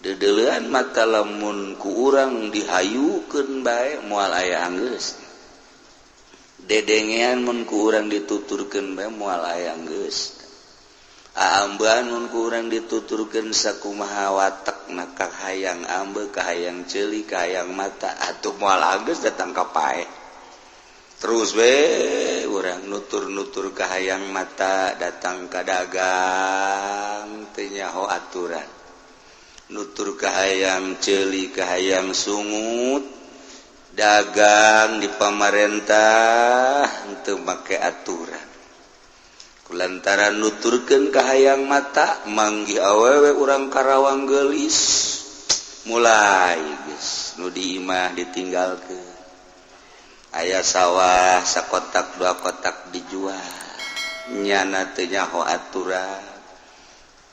Dedelean mata lamun ku urang dihayukeun bae moal aya anggeus. Dedengean mun ku urang dituturkeun bae moal aya anggeus. Aambean mun ku urang dituturkeun sakumaha watekna kahayang ambe, kahayang ceuli, kahayang mata, atuh moal anggeus datang ka paeh. Terus we urang nutur-nutur kahayang mata datang ka dagang teu nyaho aturan. Nutur kahayang ceuli, kahayang sungut, dagang di pamarentah teu make aturan. Kulantaran nuturkeun kahayang mata manggih awewe urang Karawang geulis, mulai geus nu di imah ditinggalkeun. Aya sawah sakotak dua kotak dijual, nyana teu nyaho aturan,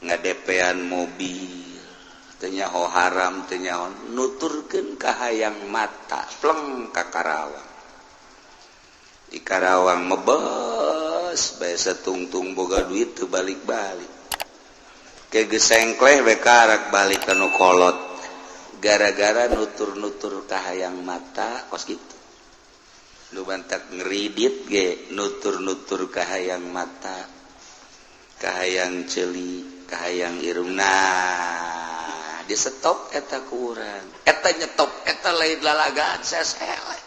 ngadepean mobil teu nyaho haram, teu nyaho nuturkeun kahayang mata pleng ka Karawang. Di Karawang mebes bae satungtung boga duit teu balik-balik. Ke geus sengkleh we karak balik ka nu kolot gara-gara nutur-nutur kahayang mata kos kitu. Nu bantak ngeridit ge nutur-nutur kahayang mata, kahayang ceuli, kahayang irung. Nah, di stop eta ku urang, eta nyetop eta lain lalagaan sesele.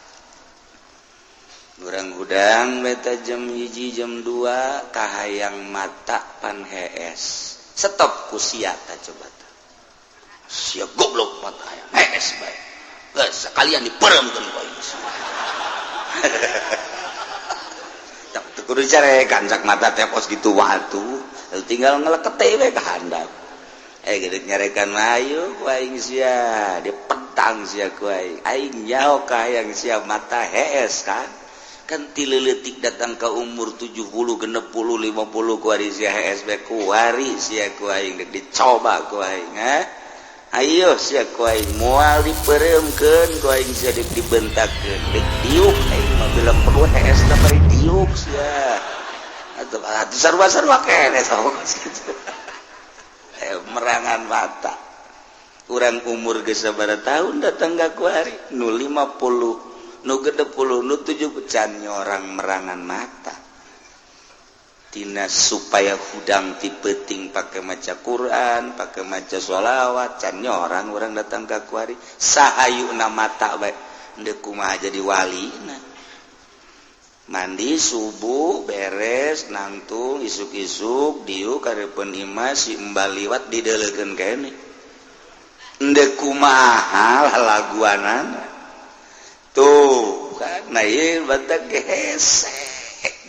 Urang hudang beta jam 1 jam 2 kahayang mata pan hees, stop ku sia ta coba ta. Sia goblok mata hayang hees bae, geus sekalian dipeuremkeun ku aing. Tak kudu carekan cak mata teh kos gitu watu, tinggal ngelekete we ka handap. Gede nyarekan ayo ku aing sia, dipetang sia ku aing. Aing nyaho kahayang sia mata hees kan. Kan ti leutik datang ke umur 70 60 50 kuari sia hees bae kuari sia ku aing dek dicoba ku aing ha. Ayo sia ku aing moal dipeuremkeun ku aing sia dek dibentakkeun, dek diuk aing mah bila perlu hees teh bari diuk sia. Atuh atuh sarua-sarua keneh sok kitu. Merangan mata. Urang umur geus sabaraha tahun datang ka kuari nu 50 nu 60 nu 7 can nyorang merangan mata. Tina supaya hudang ti peuting pake maca Quran, pake maca sholawat, can nyorang urang datang ka kuari sahayuna mata bae deuk kumaha jadi walina. Mandi subuh beres nangtung isuk-isuk diuk karepun imah si embal liwat dideulekeun keneh. Endek kumaha lalaguanana. Tuh kan nah ieu batak hese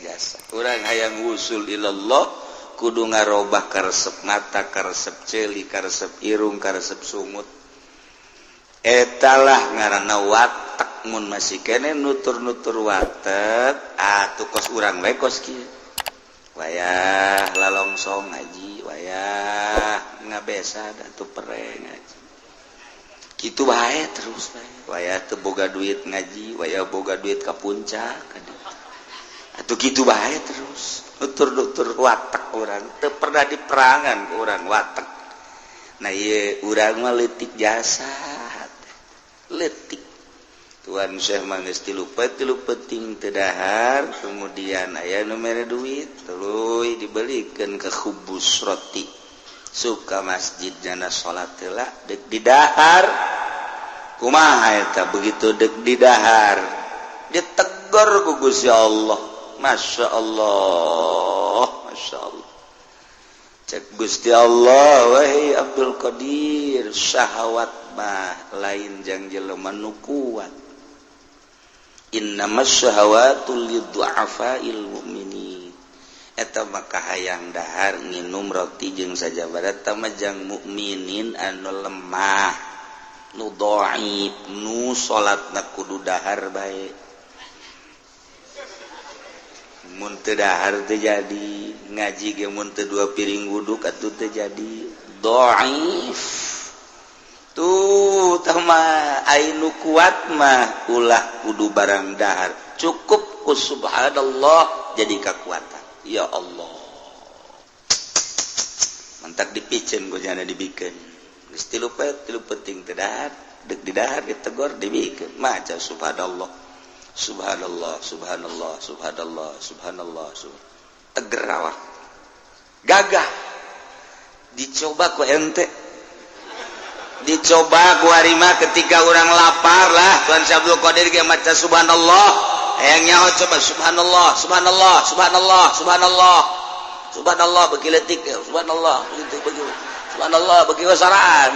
jasa. Urang hayang wusul ilallah kudu ngarobah karesep mata, karesep ceuli, karesep irung, karesep sungut. Etalah ngaranna watek mun masih kene nutur-nutur watek atuh kos urang we kos kieu. Wayah lalongsong ngaji, wayah ngabesa atuh pere ngaji. Kitu bae terus bae. Wayah teu boga duit ngaji, wayah boga duit ka puncak. Atuh kitu bae terus. Nutur-nutur watek urang teu pernah diperangan ku urang watek. Nah ieu urang mah leutik jasa. Leutik. Tuan Syekh mah geus tilu peuting teu dahar, kemudian aya nu mere duit tuluy dibelikeun ke khubus roti. Suka masjid jana salat heula deuk didahar. Kumaha eta begitu deuk didahar ditegor ku Gusti Allah. Masya Allah, Masya Allah. Cek Gusti Allah, wahai Abdul Qadir, syahwat mah lain jang jelema nu kuat. Innamas syahawatu liddu'afail mu'minin. Eta mah kahayang dahar nginum roti jeung sajabada eta mah jang mukminin anu lemah, nu dhaif, nu salatna kudu dahar bae. Mun teu dahar teu jadi, ngaji ge mun teu dua piring wuduk atuh teu jadi. Dhaif. Tuh tah mah ai nu kuat mah ulah kudu barang dahar, cukup ku subhanallah jadi kekuatan. Ya Allah. Mantak dipicen ku jana dibikeun. Geus 3 poe 3 peuting teu dahar, deuk didahar ditegor dibikeun maca subhanallah. Subhanallah, subhanallah, subhanallah, subhanallah, subhanallah. Teger awak. Gagah. Dicoba ku ente. Dicoba ku harima ketika orang lapar lah Tuan Syekh Abdul Qadir ge maca subhanallah. Hayang nyaho coba subhanallah, subhanallah, subhanallah, subhanallah. Subhanallah bagi letik ya, subhanallah begitu begitu. Subhanallah bagi wasaraan.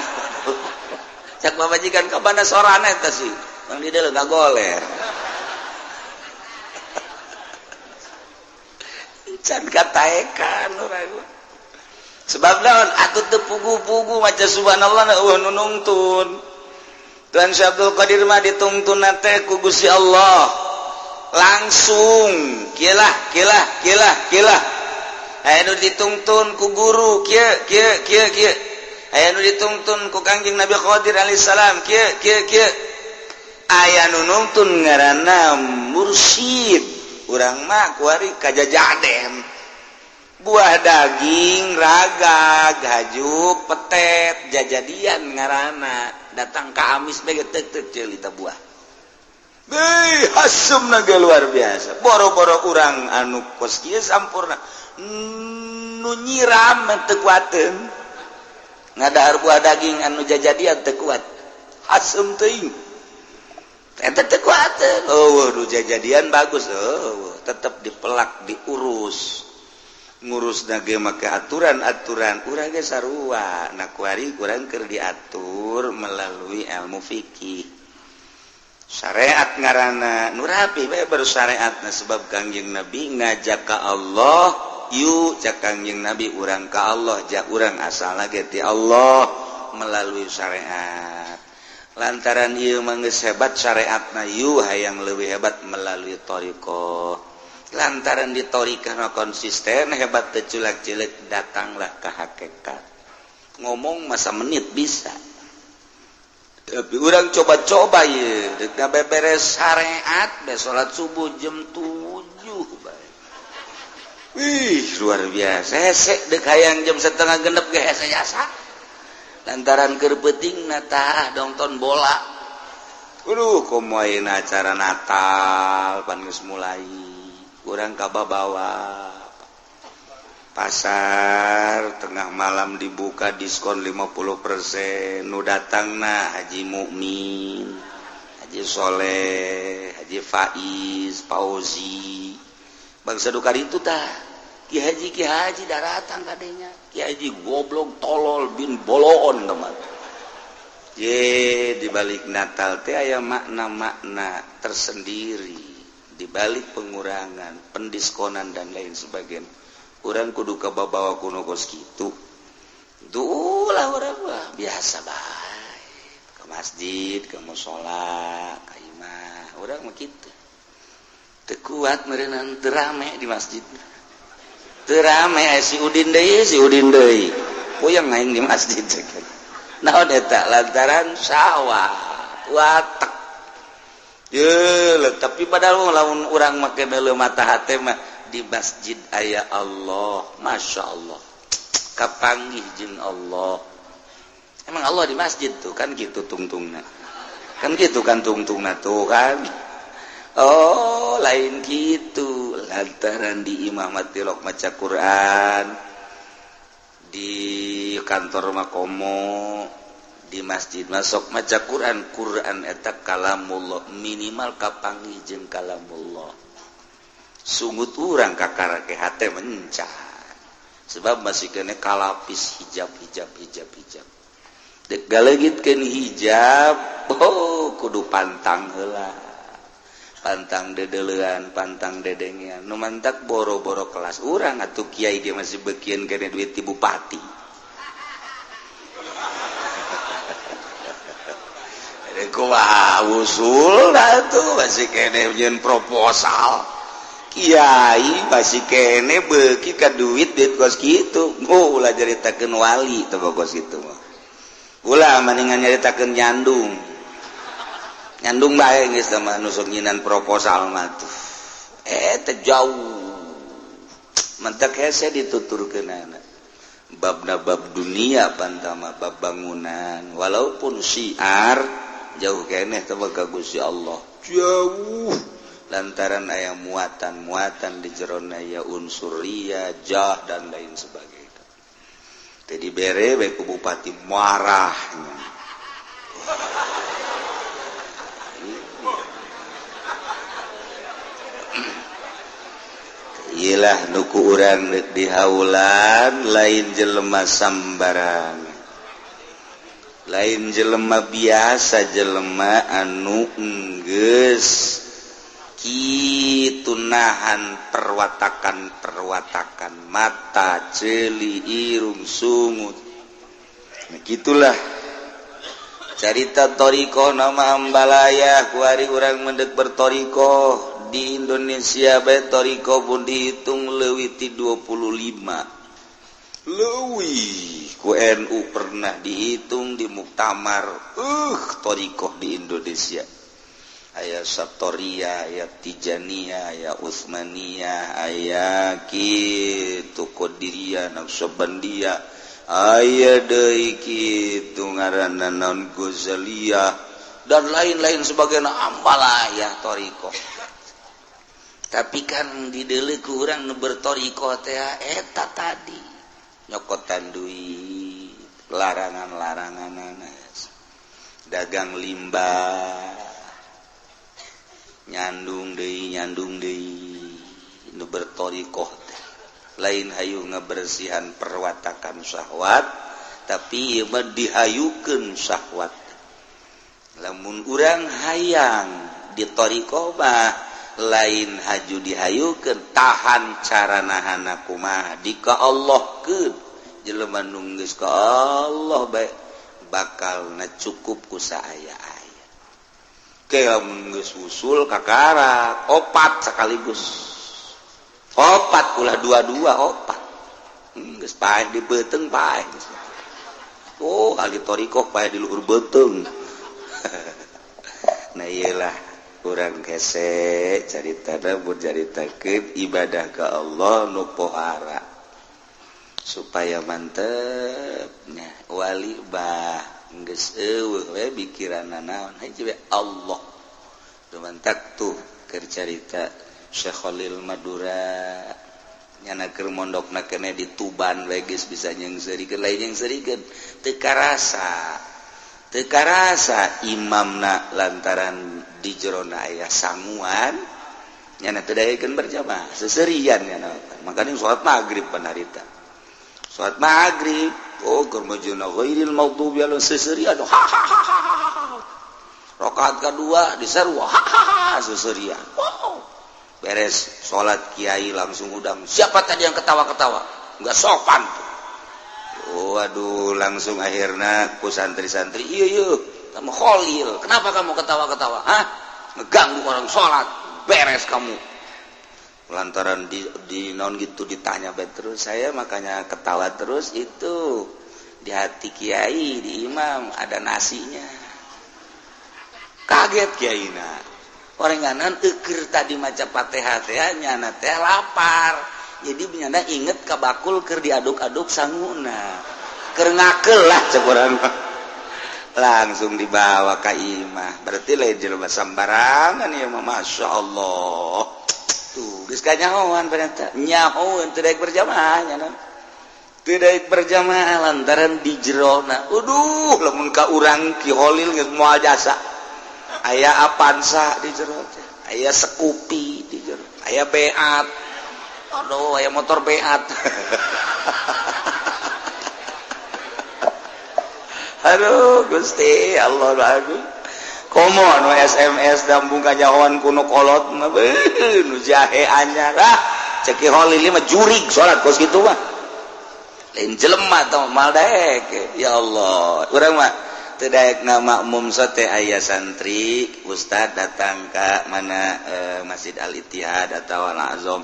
Cak pamajikan ka mana sorana eta sih? Bang di dieu ngagoler. Can kataekan urang. Sebab naon atuh teu pugu-pugu maca subhanallah eueuh nu nungtun. Tuan Syekh Abdul Qadir mah ditungtun teh ku Gusti Allah. Langsung kieu lah kieu lah kieu lah kieu lah. Aya nu ditungtun ku guru kieu kieu kieu kieu. Aya nu ditungtun ku Kangjeng Nabi Qadir alaihi salam kieu kieu kieu. Aya nu nungtun ngaranna mursyid. Urang mah kuari kajajaden buah daging raga gajuk petet jajadian ngaranna datang ka amis bae tek tek ceuli ta buah. Beuh hasumna ge luar biasa. Boro-boro urang anu kos kieu sampurna nu nyiram teu kuateun. Ngadahar buah daging anu jajadian teu kuat. Hasum teuing. Eta teu kuateun. Oh, nu jajadian bagus. Oh, tetep dipelak, diurus. Ngurus ge make aturan-aturan urang ge sarua. Nah kuari urang keur diatur melalui ilmu fikih. Syariat ngaranna nu rapi bae baru syariatna sebab Kangjeng Nabi ngajak ka Allah, yu cak Kangjeng Nabi urang ka Allah, jak urang asalna ge ti Allah melalui syariat. Lantaran ieu mah geus hebat syariatna yu hayang leuwih hebat melalui thariqah. Lantaran di thariqah konsisten hebat teu culak-cileuk datanglah ke hakikat. Ngomong masa menit bisa. Tapi urang coba-coba ye deuk beberes syariat be salat subuh jam 7 bae. Wih, luar biasa. Hese deuk hayang jam 5:30 ge hese jasa. Lantaran keur peuting na tah nonton bola. Aduh, komo ayeuna acara Natal pan geus mulai. Urang kababawa. Pasar tengah malam dibuka diskon 50%. Nu datangna Haji Mukmin, Haji Soleh, Haji Faiz, Fauzi. Bangsa dukar itu tah. Ki Haji daratang kadenya. Ki Haji goblok tolol bin boloon teman. Ye dibalik Natal teh aya makna-makna tersendiri. Dibalik pengurangan, pendiskonan dan lain sebagainya. Urang kudu kababawa kuno kos kitu. Duh lah urang mah biasa bae. Ke masjid, ke musola, ka imah. Urang mah kitu. Teu kuat meureunnan teu rame di masjid. Teu rame si Udin deui, si Udin deui. Puyeng aing di masjid. Naon eta lantaran sawah, watek. Ye, tapi padahal lamun urang make meuleuh mata hate mah di masjid aya Allah, Masya Allah, kapanggih jeung Allah. Emang Allah di masjid tuh kan gitu tungtungna, kan gitu kan tungtungna tuh kan. Oh lain gitu, lantaran di imah matilok maca Quran, di kantor makomo, di masjid masuk maca Quran. Quran eta kalamullah, minimal kapanggih jeung kalamullah. Sungut urang kakara ke hate mencar sebab masih kena kalapis hijab hijab hijab hijab dek galegitkeun hijab. Oh kudu pantang heula, pantang dedelean, pantang dedengean. Nu mantak boro-boro kelas urang atuh kiai ge masih beukieun kene duit ti bupati. Kumaha usul atuh masih kene nyieun proposal. Kiai masih kene beuki ka duit duit kos kitu. Oh ulah nyaritakeun wali teh kos kitu mah. Ulah mendingan nyaritakeun nyandung. Nyandung bae geus mah nu sok nyinan proposal mah tuh. Teh jauh. Mentak hese dituturkeunana. Babna bab dunia pantama bab bangunan walaupun syiar jauh keneh teh ka Gusti Allah jauh lantaran aya muatan-muatan di jerona ya unsur ria, jah dan lain sebagainya. Tadi bere bae ku bupati marahnya. Ilah nuku urang rek dihaulan lain jelema sambarangan, lain jelema biasa, jelema anu enggeus kitu nahan perwatakan-perwatakan mata, ceuli, irung, sungut. Nah, gitulah carita thoriqoh nama ambalaya kuari urang mendek berthoriqoh di Indonesia bae thoriqoh pun dihitung leuwih ti 25 leuwih ku NU pernah dihitung di muktamar thoriqoh di Indonesia aya Satoriyah, aya Tijaniyah, aya Utsmaniyah, aya kitu Qadiriyah, Naqsyabandiyah, aya deui kitu ngaranna naon Ghazaliyah dan lain-lain sebagainya ambalaya thoriqoh. Tapi kan dideuleu ku urang nu berthoriqoh teh eta tadi nyokotan duit, larangan-laranganana, dagang limbah, nyandung deui nu berthoriqoh teh lain hayu ngabersihan perwatakan syahwat tapi ieu mah dihayukeun syahwat. Lamun urang hayang di thoriqoh mah lain haju dihayukeun, tahan cara nahana kumaha di ka Allah keun jelema nu geus ka Allah bae bakal na cukup ku saaya-aya. Lamun geus usul kakara opat sekaligus, opat ulah dua-dua opat geus paeh di beuteung paeh. Oh ahli thoriqoh paeh di luhur beuteung. Nah iyalah kurang hese carita mun caritakeun ibadah ka Allah nu pohara supaya mantepnya wali bah geus eueuh we pikiranna naon hiji we Allah. Dumantak tuh keur carita Syekh Khalil Madura nyana keur mondokna keneh di Tuban we geus bisa nyeungseurikeun lain nyeungseurikeun teu karasa teu karasa imamna lantaran di jerona aya sanguan nyana teu daekeun berjamaah seserian nyana makanya salat magrib panarita salat magrib oh keur majuna ghairil maghdubi alaihim seserian ha ha ha ha rakaat kadua disarua ha ha ha seserian. Wow beres salat kiai langsung udang siapa tadi yang ketawa-ketawa enggak sopan tuh. Waduh langsung akhirnya ku santri-santri iya iya kamu Khalil kenapa kamu ketawa-ketawa hah ngeganggu orang sholat beres kamu lantaran di non gitu ditanya terus saya makanya ketawa terus itu di hati kiai di imam ada nasinya kaget kiai na orenganan eukeur tadi maca Fatihah teh nyana teh lapar jadi nyana inget ka bakul keur diaduk-aduk sanguna keur ngakeul lah cek urang langsung dibawa ka imah berarti lain jelema sambarangan ieu mah masyaallah tuh geus kanyahoan ternyata nyahoeun teu daek berjamaah nyana teu daek berjamaah lantaran di jerona aduh lamun ka urang Ki Khalil geus moal jasa aya Avanza di jero teh aya Scoopy di jero aya Beat aduh aya motor Beat. Aduh Gusti Allah aduh komo anu SMS dambung kanyahoan kuno kolot mah nu jahe anyar ah cek Ki Khalil mah jurig salat kos kitu mah lain jelema tah moal daek ya Allah urang mah teu daek na makmum sote aya santri ustad datang ka mana Masjid Al Ittihad atawa Al Azam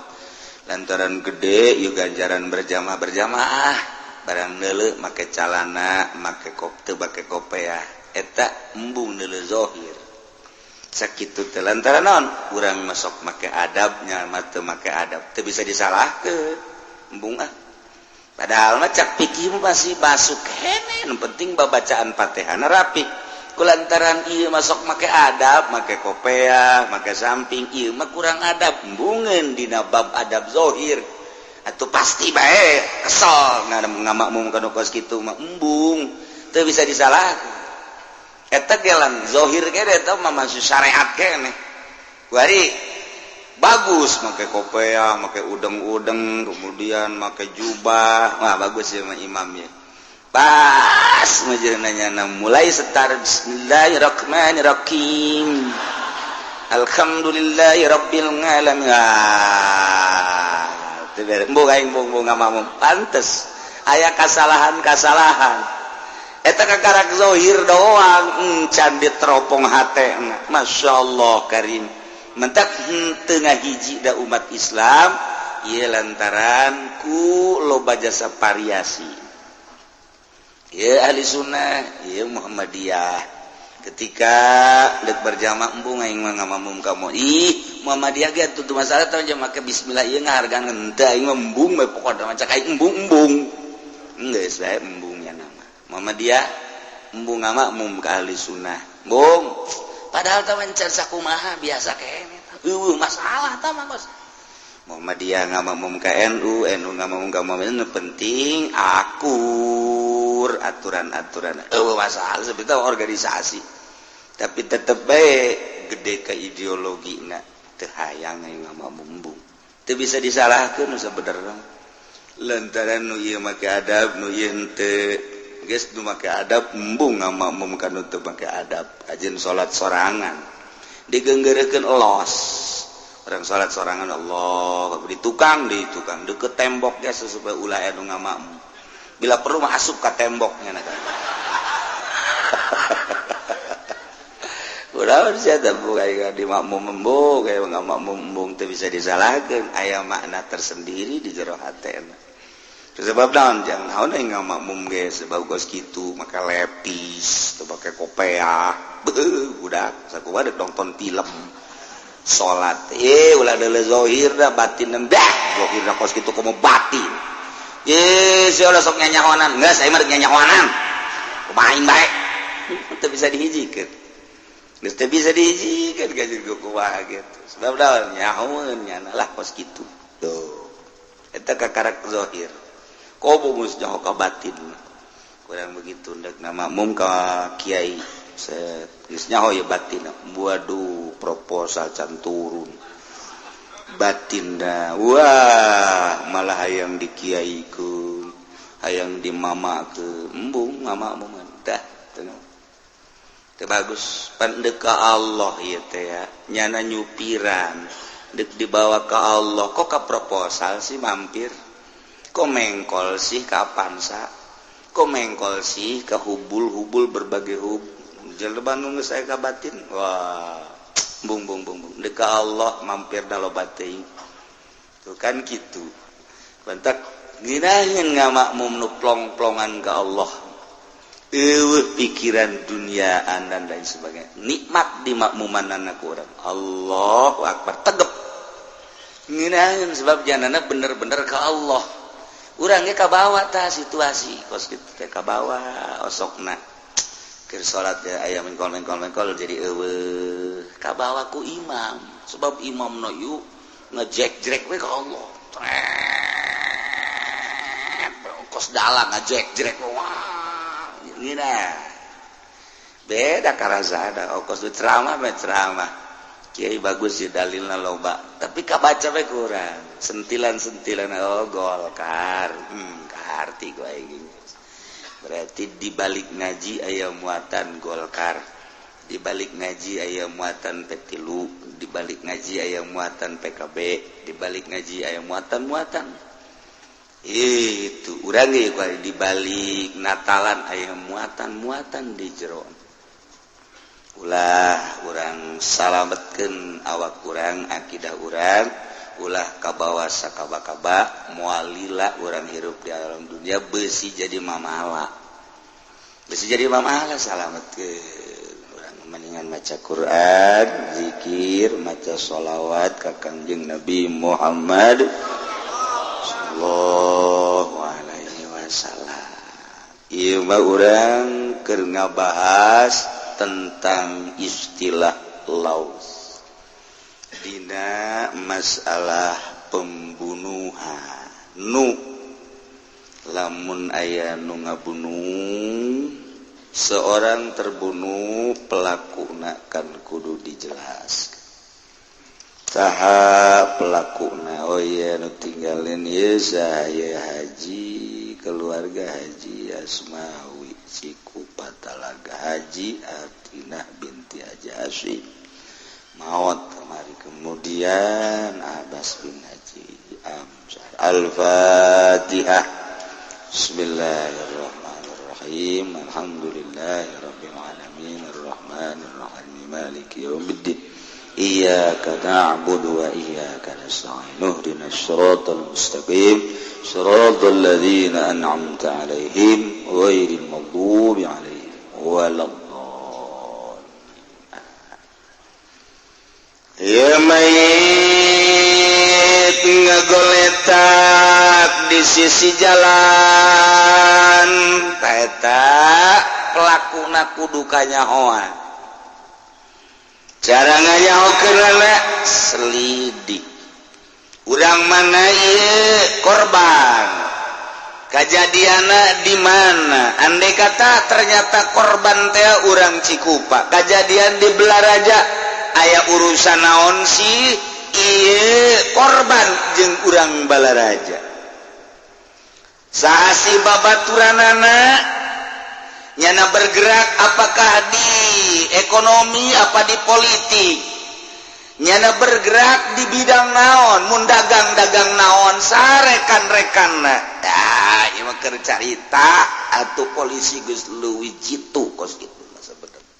lantaran gede ieu ganjaran berjamaah berjamaah barang neuleuh make calana make kop teu make kopeah eta embung neuleuh zahir sakitu teh lantaran naon urang masuk make adabnya mah teu make adab teu bisa disalahkeun embung ah Padahal mah cak fikih mah masih masuk kene, nu penting babacaan Fatihah rapi. Kulantaran ieu masuk make adab, make kopea, make samping, ieu mah kurang adab, embungeun dina bab adab zohir. Atuh pasti bae kesel ngamakmum kana kos kitu mah, embung, teu bisa disalahkeun. Eta gelang zohir kene, eta mah masih syariat kene. Kuari bagus make kopea, make udeng-udeng, kemudian make jubah, wah bagus ya mah imamnya. Pas nanya mulai setar bismillahirrahmanirrahim, alhamdulillahirabbil alamin, ah teu bere embung aing, embung embung ngamakmum. Pantes aya kasalahan-kasalahan eta kakarak zohir doang, encan diteropong hate. Masya Allah karim, mentak henteu ngahiji da umat Islam ieu lantaran ku loba jasa variasi. Ieu ahli sunnah, ieu Muhammadiyah. Ketika dek berjamaah, embung aing mah ngamakmum kamu, ih Muhammadiyah ge atuh masalah teh make bismillah ieu ngahargaan, henteu aing mah embung we, pokona mah cak aing embung embung geus bae embungnya. Nama Muhammadiyah embung ngamakmum ka ahli sunnah embung, padahal teh encan sakumaha biasa kene, eueuh masalah tah mah. Bos Muhammadiyah ngamakmum ka NU, NU ngamakmum ka Muhammadiyah, penting akur aturan-aturan, eueuh masalah. Sebetulnya organisasi, tapi tetep bae gede ke ideologi na, teu hayang ngamakmum embung, teu bisa disalahkeun nu sabenerna lantaran nu ieu make adab, nu ieu henteu. Geus nu make adab embung ngamakmum ka nu teu make adab, ajeun salat sorangan digenggeurekeun los. Orang salat sorangan, Allah di tukang deket tembok ya, supaya ulah anu ngamakmum, bila perlu mah asup ka temboknya. Nah, ulah sia teh di makmum embung, kayak ngamakmum embung, teu bisa disalahkeun, aya makna tersendiri di jero hatena. Sebab naon? Jangan naon aing ngamakmum ge sebab kos kitu, maka lepis teu make kopeah, beuh budak sakumaha dek nonton film salat. Ulah deuleu zohir da batin dah, zohir da kos kitu komo batin. Ye sia ulah sok nyanyahonan, geus aing mah rek nyanyahonan kumaha aing bae, teu bisa dihijikeun, geus teu bisa dihijikeun gaji kumaha gitu. Sebab naon? Nyahoeun nyana lah kos kitu tuh, eta kakarak zohir, komo geus nyaho ka batin. Kurang begitu ndek ngamakmum ka kiai, set geus nyaho ye batin, waduh proposal can turun, batin dah wah malah hayang di kiaikeun, hayang di mama ke, embung ngamakmum dah teu bagus. Pan deuk ka Allah ieu teh ya, nyana nyupiran dek dibawa ke Allah, kok ka proposal sih mampir, kok mengkol sih ka Avanza, kok mengkol sih ke hubul-hubul berbagai hub jelema nu geus aya ka batin, wah bung bung bung bung dek ka Allah mampir da loba teuing tuh kan gitu. Bentak nginahin ngamakmum nu plong-plongan ke Allah, eueuh pikiran duniaan dan lain sebagainya, nikmat di makmuman anak urang. Allahu akbar, tegep nginahin sebab janana bener-bener ke Allah. Urangnya kabawa tah situasi kos kitu teh, kabawa osokna keur salat ya aya mengkol mengkol mengkol, jadi eueuh kabawa ku imam, sebab imam no yuk ngejek-jrek we ka Allah. Tret, kos dalang ngejek-jrek, wah ini nah beda karazana. Oh, kos ceramah bae, ceramah kiai bagus sih, dalilna loba, tapi kabaca we kurang sentilan-sentilan. Oh Golkar, karti gua ini berarti di balik ngaji aya muatan Golkar, di balik ngaji aya muatan P3, di balik ngaji aya muatan PKB, di balik ngaji aya muatan-muatan itu. Urang ge di balik Natalan aya muatan-muatan di jero. Ulah urang salametkeun awak urang, akidah urang, ulah kabawa sakaba-kaba, moal lila urang hirup di alam dunia, besi jadi mamala, besi jadi mamala. Salametkeun urang, mendingan maca Quran, zikir, maca sholawat ka Kangjeng Nabi Muhammad sallallahu alaihi. Masalah ieu mah urang keur ngabahas tentang istilah laus dina masalah pembunuhan. Nu lamun aya nu ngabunuh, seorang terbunuh, pelakuna kan kudu dijelas saha pelakuna. Oh iya, nu tinggalin ieu saha? Haji keluarga Haji Asmawi Cikupa Talaga, Haji Atinah binti Haji Asyik maut kemari, kemudian Abbas bin Haji Amsar. Al-Fatihah. Bismillahirrahmanirrahim. Alhamdulillahirabbil alamin, arrahmanirrahim, maliki yaumiddin, iyyaka na'budu wa iyyaka nasta'in, ihdinas siratal mustaqim, siratal ladzina an'amta 'alaihim, ghairil maghdubi 'alaihim waladdallin. Ya, mayit ngagoletak di sisi jalan, eta pelakuna kudu kanyahoan. Cara nganyahokeunana, selidik urang mana ieu korban, kajadianna di mana. Andai kata ternyata korban teh urang Cikupa, kajadian di Balaraja, aya urusan naon sih ieu korban jeung urang Balaraja? Saha sih babaturanana? Nyana bergerak apakah di ekonomi, apa di politik? Nyana bergerak di bidang naon? Mun dagang-dagang naon? Sarekan-rekan. Nah, ieu mah keur carita atuh, polisi geus leuwih jitu kos kitu mah sabenerna.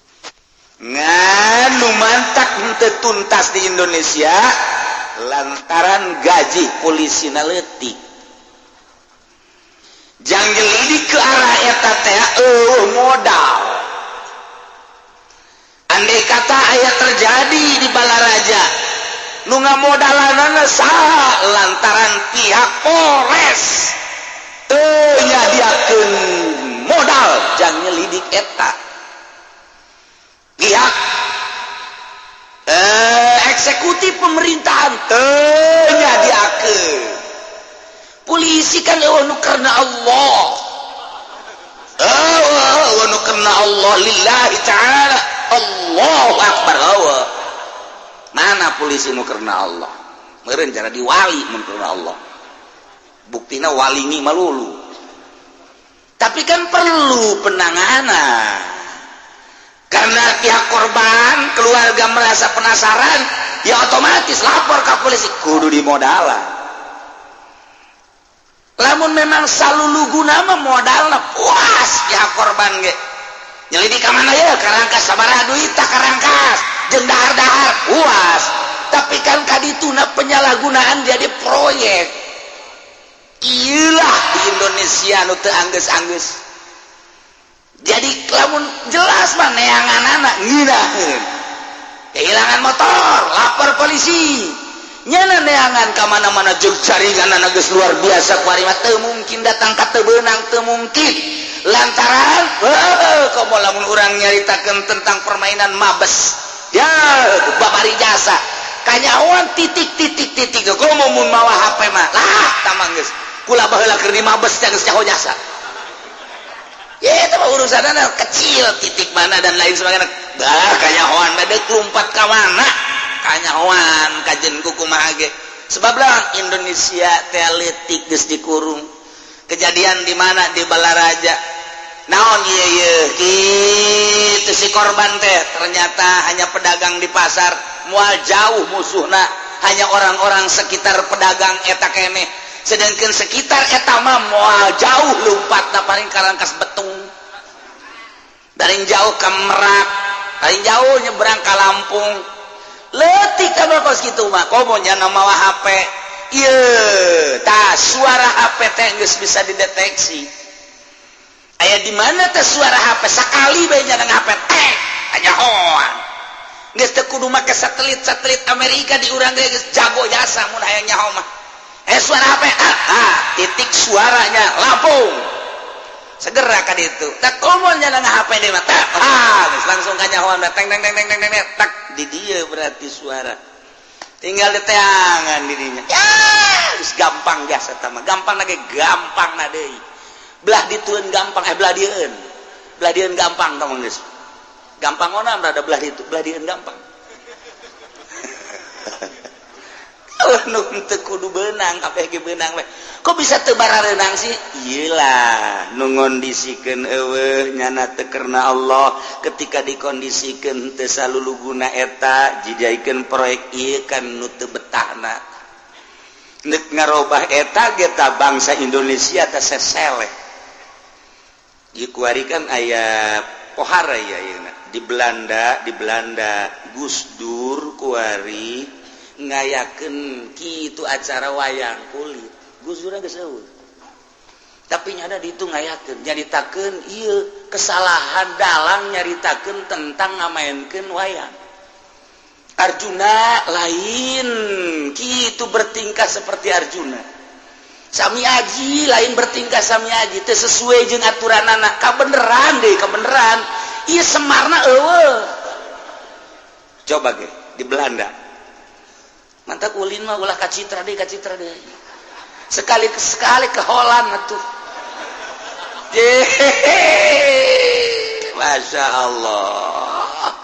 Ngan nu mantak henteu tuntas di Indonesia lantaran gaji polisi leutik. Jang nyelidik ke arah eta teh eueuh modal. Andai kata aya terjadi di Balaraja, nu ngamodalanana saha? Lantaran pihak Polres teu nyadiakeun modal jang nyelidik eta, pihak eksekutif pemerintahan teu nyadiakeun. Polisi kan eueuh nu karena Allah, eueuh nu karena Allah, lillahi ta'ala, Allahu akbar, eueuh. Mana polisi nu karena Allah? Meureun cara di wali mun karena Allah, buktina walingi malulu. Tapi kan perlu penanganan karena pihak korban, keluarga merasa penasaran, ya otomatis lapor ke polisi, kudu dimodalan. Lamun memang saluluguna mah modalna, puas pihak korban ge. Nyelidik ka mana ya? Karangkas sabaraha duit tah, karangkas jeung dahar-dahar, puas. Tapi kan kadituna penyalahgunaan jadi proyek. Iyalah, di Indonesia nu teu anggeus-anggeus. Jadi lamun jelas mah neanganana ngeunaheun. Kehilangan motor, lapor polisi. Nyana neangan ka mana-mana jeung jaringan geus luar biasa kuari mah, teu mungkin datang ka teu beunang, teu mungkin. Lantaran heuh, komo lamun urang nyaritakeun tentang permainan mabes. Ya, babari jasa. Kanyahoan titik titik titik, komo mun mawa HP mah. Lah, tamang geus. Kula baheula keur di mabes teh geus nyaho jasa. Ya, itu mah urusan kecil, titik mana dan lain sebagainya. Bah, kanyahoan deuk lumpat ka mana? Kanyahoan kajen ku kumaha ge. Sebab lah Indonesia teh leutik geus dikurung. Kejadian di mana? Di Balaraja. Naon ieu ieu? Kitu si korban teh ternyata hanya pedagang di pasar, moal jauh musuhna, hanya orang-orang sekitar pedagang eta keneh. Sedangkan sekitar eta mah moal jauh lompatna, paling Karangkas Betung. Dari jauh ke Merak, paling jauh nyebrang ke Lampung. Leutik mah kos kitu mah, komo nya mawa HP. Ieu tah suara HP teh geus bisa dideteksi. Aya di mana teh suara HP, sakali bae nya HP teh kanyahoan. Geus teu kudu make satelit-satelit Amerika, di urang ge geus jago jasa mun hayang nyaho mah. Eh, suara HP, ah, ah, titik suaranya Lampung. Segera ka ditu. Tak komo nyana HP deui mah tak. Ah, geus langsung kanyahoan teng teng teng teng teng teng tak di dieu berarti suara. Tinggal diteangan di dinya. Ya, geus gampang jasa eta mah. Gampang lagi gampang na deui. Belah ditueun gampang belah dieun. Belah dieun gampang tong geus. Gampang ona rada belah ditu, belah dieun gampang. Nu teu kudu beunang kabeh ge beunang we. Kok bisa teu barareunang sih? Iyalah, nu ngondisikeun eueuh nyana teu karena Allah ketika dikondisikeun teu saluluguna eta jijaikeun proyek ieu kan nu teu betahna. Nek ngarobah eta ge ta bangsa Indonesia teh seseleh. Ieu kuari kan aya pohara ya ayeuna di Belanda Gus Dur kuari ngayakeun kitu acara wayang kulit. Gus Dur geus eueuh. Tapi nyada di itu ngayakeun nyaritakeun ieu kesalahan dalang nyaritakeun tentang ngamaenkeun wayang. Arjuna lain kitu bertingkah seperti Arjuna. Sami Aji lain bertingkah Sami Aji teu sesuai jeung aturanana. Kabeneran deui kabeneran. Ieu Semarna eueuh. Coba ge di Belanda. Mantap ulin mah ulah kacitra deui kacitra deui. Sekali sekali ke Holland atuh. Masya Allah.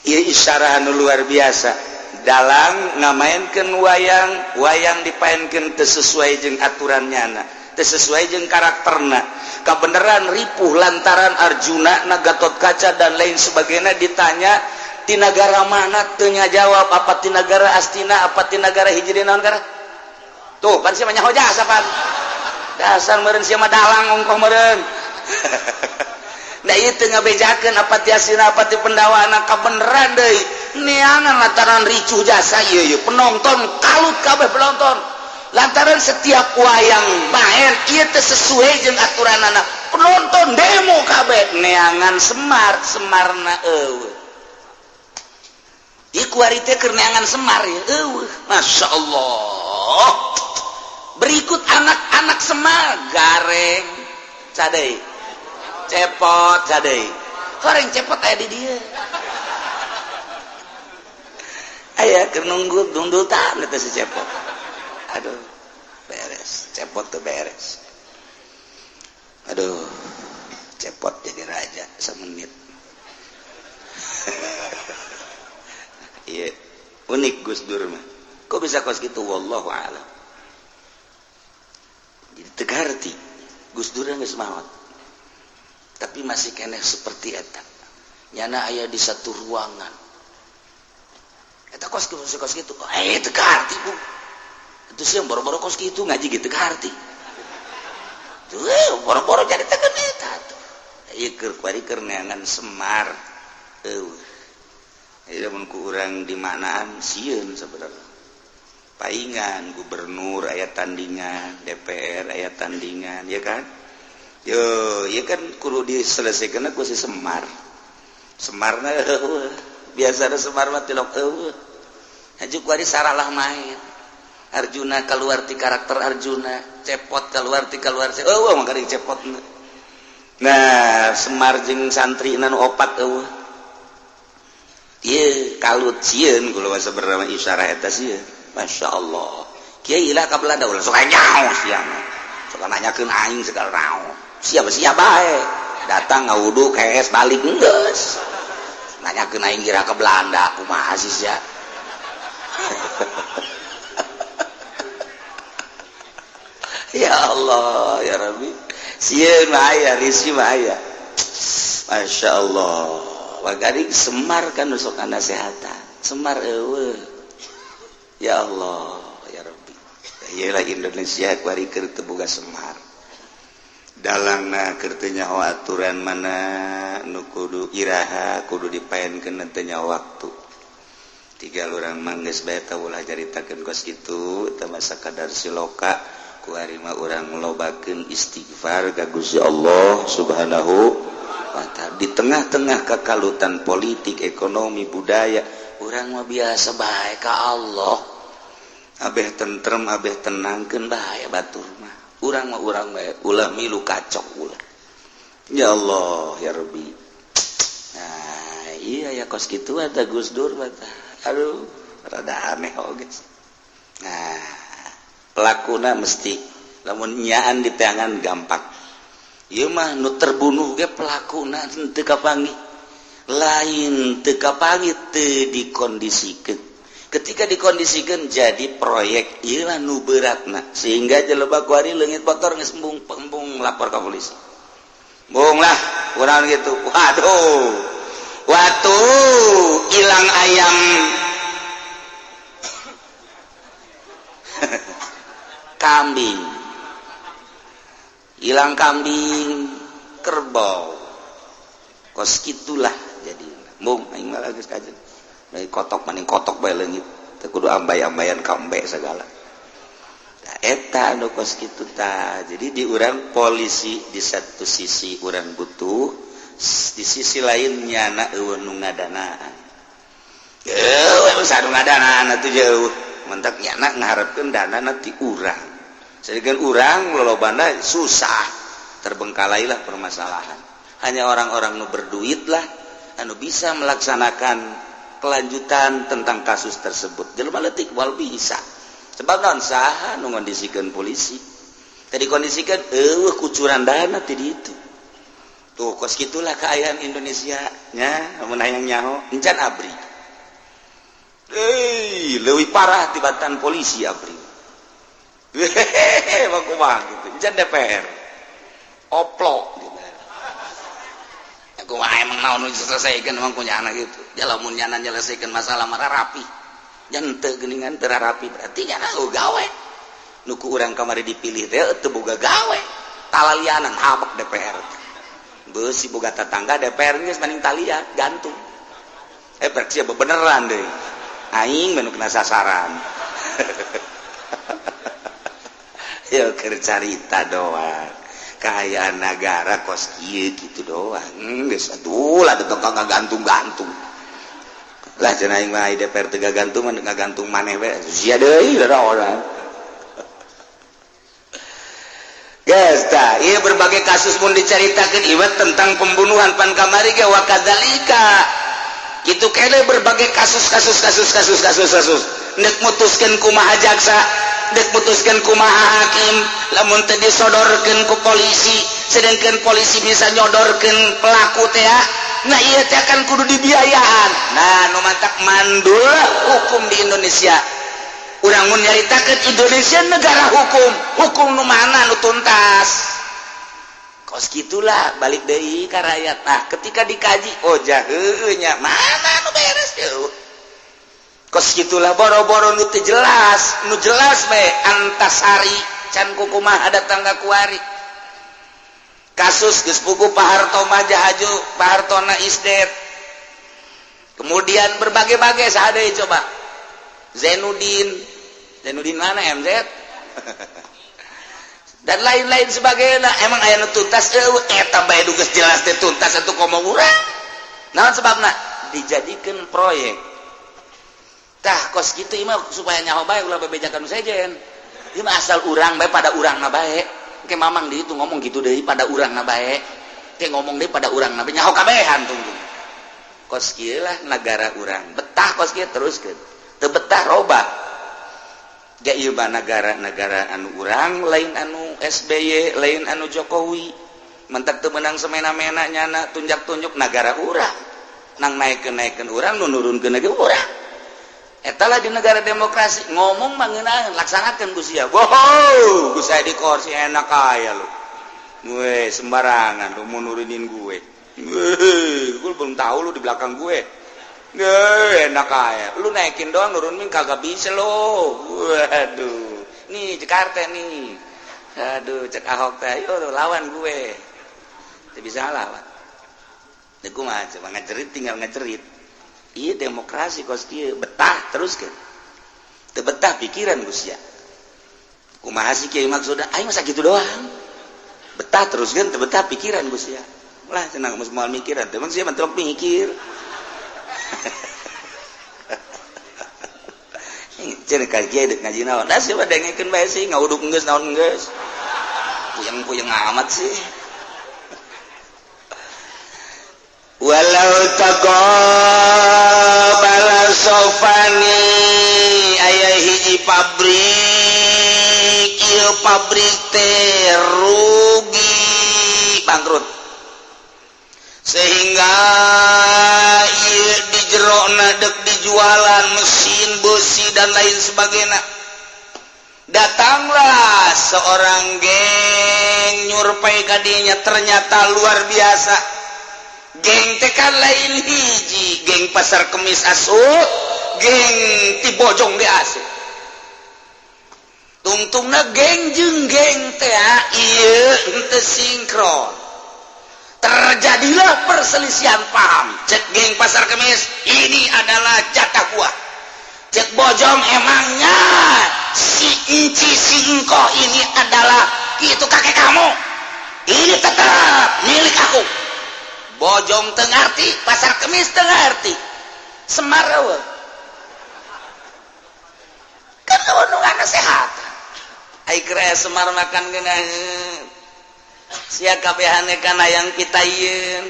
Ieu isyarah anu luar biasa. Dalang ngamaenkeun wayang, wayang dipaenkeun teu sesuai jeung aturan nyana, teu sesuai jeung karakterna. Kabeneran ripuh lantaran Arjuna na Gatot Kaca dan lain sebagainya ditanya ti nagara mana teu jawab apa ti nagara Astina apa ti nagara Hijri naon gara. Tuh pan sia mah nyaho jasa pan. Dasar meureun sia mah dalang ongkoh meureun. Nah ieu teu ngabejakeun apa ti Astina apa ti Pendawana kabeneran deui. Neangan lantaran ricuh jasa ieu ieu penonton kalut kabeh penonton. Lantaran setiap wayang main ieu teu sesuai jeung aturanana. Penonton demo kabeh neangan Semar, Semarna eueuh. Ieu kuari teh keur neangan Semar ya eueuh. Masya Allah. Berikut anak-anak Semar Gareng cadai Cepot cadai goreng Cepot aya di dieu. Aya keur nunggu dungdutan eta si Cepot. Aduh, beres. Cepot tuh beres. Aduh, Cepot jadi raja semenit. Iya, unik Gus Dur mah. Kok bisa kos gitu? Wallahu a'lam. Jadi tegarti Gus Dur geus maot. Tapi masih keneh seperti eta. Nyana aya di satu ruangan. Eta kos gitu, kos gitu. Tegarti bu. Itu sih yang boro-boro kos gitu ngaji gitu tegarti. Tuh, boro-boro jadi tegan eta tuh. Ieu keur kuari keur neangan Semar. Eueuh. Ieu mun ku urang di manaan sieun sebenarnya. Paingan gubernur aya tandingan, DPR aya tandingan, ya kan? Yo, ieu kan kudu diselesaikan ku si Semar. Semarna eueuh. Biasana Semar mah tilok eueuh. Haji kuari saralah main. Arjuna keluar ti karakter Arjuna, Cepot keluar ti keluar eueuh mah geuring Cepotna. Nah, Semar jeung santri nu opat eueuh. Ieu kalut sieun kula sabenerna isyarah eta sieun. Masya Allah. Kiai lah ka Belanda ulah sok nyaho sia mah. Sok nanyakeun aing segala naon. Siapa-siapa bae. Datang ngawudu kees balik geus. Nanyakeun aing kira ke Belanda kumaha sih sia. Ya Allah ya Rabbi. Sieun mah aya, risi mah aya. Masya Allah. Wagari Semar kan sok nasehatan. Semar eueuh. Ya Allah ya Rabbi. Ieu lah Indonesia kuari keur teu boga Semar. Dalangna keur teu nyaho aturan mana nu kudu iraha kudu dipaenkeun teu nyaho waktu. Tiga urang mah geus bae tah ulah caritakeun kos kitu teu masa kadar siloka kuari mah urang lobakeun istighfar ka Gusti Allah Subhanahu wa ta'ala. Di tengah-tengah kekalutan politik, ekonomi, budaya, urang mah biasa bae ka Allah. Abeh tentrem, abeh tenangkeun bae batur mah. Urang mah urang bae ulah milu kacok ulah. Ya Allah ya Rabbi. Nah, iya ya kos kitu ada Gus Dur mah. Aduh, rada aneh oge. Nah, pelakuna mesti lamun nyaan di tangan gampang. Ieu mah nu terbunuh ge pelakuna teu kapanggih. Lain teu kapanggih teu dikondisikeun. Ketika dikondisikan jadi proyek ieu mah nu beratna sehingga jelema kuari leungit motor geus embung lapor ka polisi. Bohong lah, kurang gitu. Waduh, waktu hilang ayam kambing, hilang kambing, kerbau, kos gitulah jadi. Bung, aing malah geus kajen. Bae kotok maning kotok bae leungit, teu kudu ambay-ambayan kambe segala. Eta anu kos kitu ta. Jadi di urang polisi di satu sisi urang butuh, di sisi lain nyana eueuh nu ngadanaan. Eueuh nu ngadanaan atuh jauh. Mentak nyana ngaharepkeun dana ti urang. Sedangkan urang lolobana susah, terbengkalailah permasalahan. Hanya orang-orang nu berduit lah anu bisa melaksanakan kelanjutan tentang kasus tersebut. Jelema leutik wal bisa. Sebab non saha nu ngondisikeun polisi. Tadi kondisikan eueuh kucuran dana ti ditu. Tuh kos kitulah kaayaan Indonesia nya lamun hayang nyaho encan ABRI. Euy, leuwih parah tibatan polisi ABRI. Hehehe, kumaha gitu. Encan DPR. Oplok gitu. Kumaha emang naon nu diselesaikan emang punya anak gitu. Ya lamun nyana nyelesaikan masalah mah rapi. Jante geningan teu rapi berarti nyana gawe. Nu ku urang kamari dipilih teh teu boga gawe. Talalianan habek DPR. Beusi boga tatangga DPR geus maning talia gantung. Berarti sia beneran deui. Aing mah nu kena sasaran. Ya keur carita doang. Kaayaan nagara kos kieu kitu doang. Geus atuh lah tetangga ngagantung-gantung. Lah cenah aing mah DPR teu gagantung mah ngagantung maneh we. Sia deui da orang. Geus tah, ieu berbagai kasus mun dicaritakeun ieu tentang pembunuhan pan kamari ge wa kadzalika. Kitu kene berbagai kasus kasus kasus kasus kasus kasus. Nek mutuskeun kumaha jaksa, nek mutuskeun kumaha hakim, lamun teu disodorkeun ku polisi, sedangkan polisi bisa nyodorkeun pelaku teh. Nah iya teh kan kudu dibiayaan. Nah nu mantak mandul hukum di Indonesia. Urang mun nyaritakeun Indonesia negara hukum, hukum nu mana nu tuntas. Kos gitulah balik deui ka rakyat. Nah ketika dikaji oh jaheueuh nya mana nu beres jauh. Kos gitulah boro-boro nu teu jelas, nu jelas bae Antasari can kukumaha datang ka kuari. Kasus geus puguh Pak Harto mah jahaju, Pak Hartona is dead. Kemudian berbagai-bagai saha deui coba. Zainuddin, Zainuddin mana MZ? Dan lain-lain sebagainya. Emang aya nu tuntas eueuh eta bae geus jelas teh tuntas atuh komo urang. Naon sebabna? Dijadikeun proyek. Tah kos kitu ieu mah supaya nyaho bae ulah bebejakan nu sejen. Ieu mah asal urang bae pada urangna bae. Ke mamang di itu ngomong gitu deui pada urangna bae. Ke ngomong deui pada urangna bae nyaho kabehan tunggu. Kos kieu lah nagara urang. Betah kos kieu teruskeun. Teu betah robah. Ge ieu mah nagara-nagara anu urang lain anu SBY, lain anu Jokowi. Mentak teu meunang semena-mena nyana tunjak-tunjuk nagara urang. Nang naikeun-naikeun urang nu nurunkeun ge urang. Eta lah di negara demokrasi ngomong mah ngeunaan laksanakeun ku sia. Wow, ku saya di kursi enak aya lu. Gue sembarangan lu mau nurunin gue. Gue belum tahu lu di belakang gue. Gue enak aya. Lu naikin doang nurunin kagak bisa lo. Waduh. Nih Jakarta nih. Aduh, cek Ahok teh ayo lawan gue. Teu bisa lawan. Teu kumaha coba ngajerit tinggal ngajerit. Iya demokrasi kos kieu betah terus kan. Teu betah pikiran geus sia. Kumaha sih kieu maksudna? Aing masa gitu doang. Betah terus kan teu betah pikiran geus sia. Lah cenah geus moal mikiran teh emang sia mah mikir. Cenah ka kieu deuk ngaji naon? Da sia mah dengekeun bae sih ngauduk geus naon geus. Puyeng-puyeng amat sih. Walau taqabbala sofani aya hiji pabrik, ieu pabrik teh rugi bangkrut, sehingga ieu di jerona dek dijualan mesin besi dan lain sebagainya. Datanglah seorang geng nyurpei kadinya, ternyata luar biasa. Geng teh kan lain hiji, geng Pasar Kemis asup, geng ti Bojong ge asup. Tungtungna geng jeung geng teh ieu henteu sinkron, terjadilah perselisihan paham. Cek geng Pasar Kemis, "Ini adalah jatah gua." Cek Bojong, "Emangnya si Inci, si Engkoh ini adalah itu kakek kamu? Ini tetap milik aku." Bojong teu ngarti, Pasar Kemis teu ngarti. Semar eueuh kan nu sehat. Ai keur Semar makan geunaheun sia kabehane kana yang pitayeun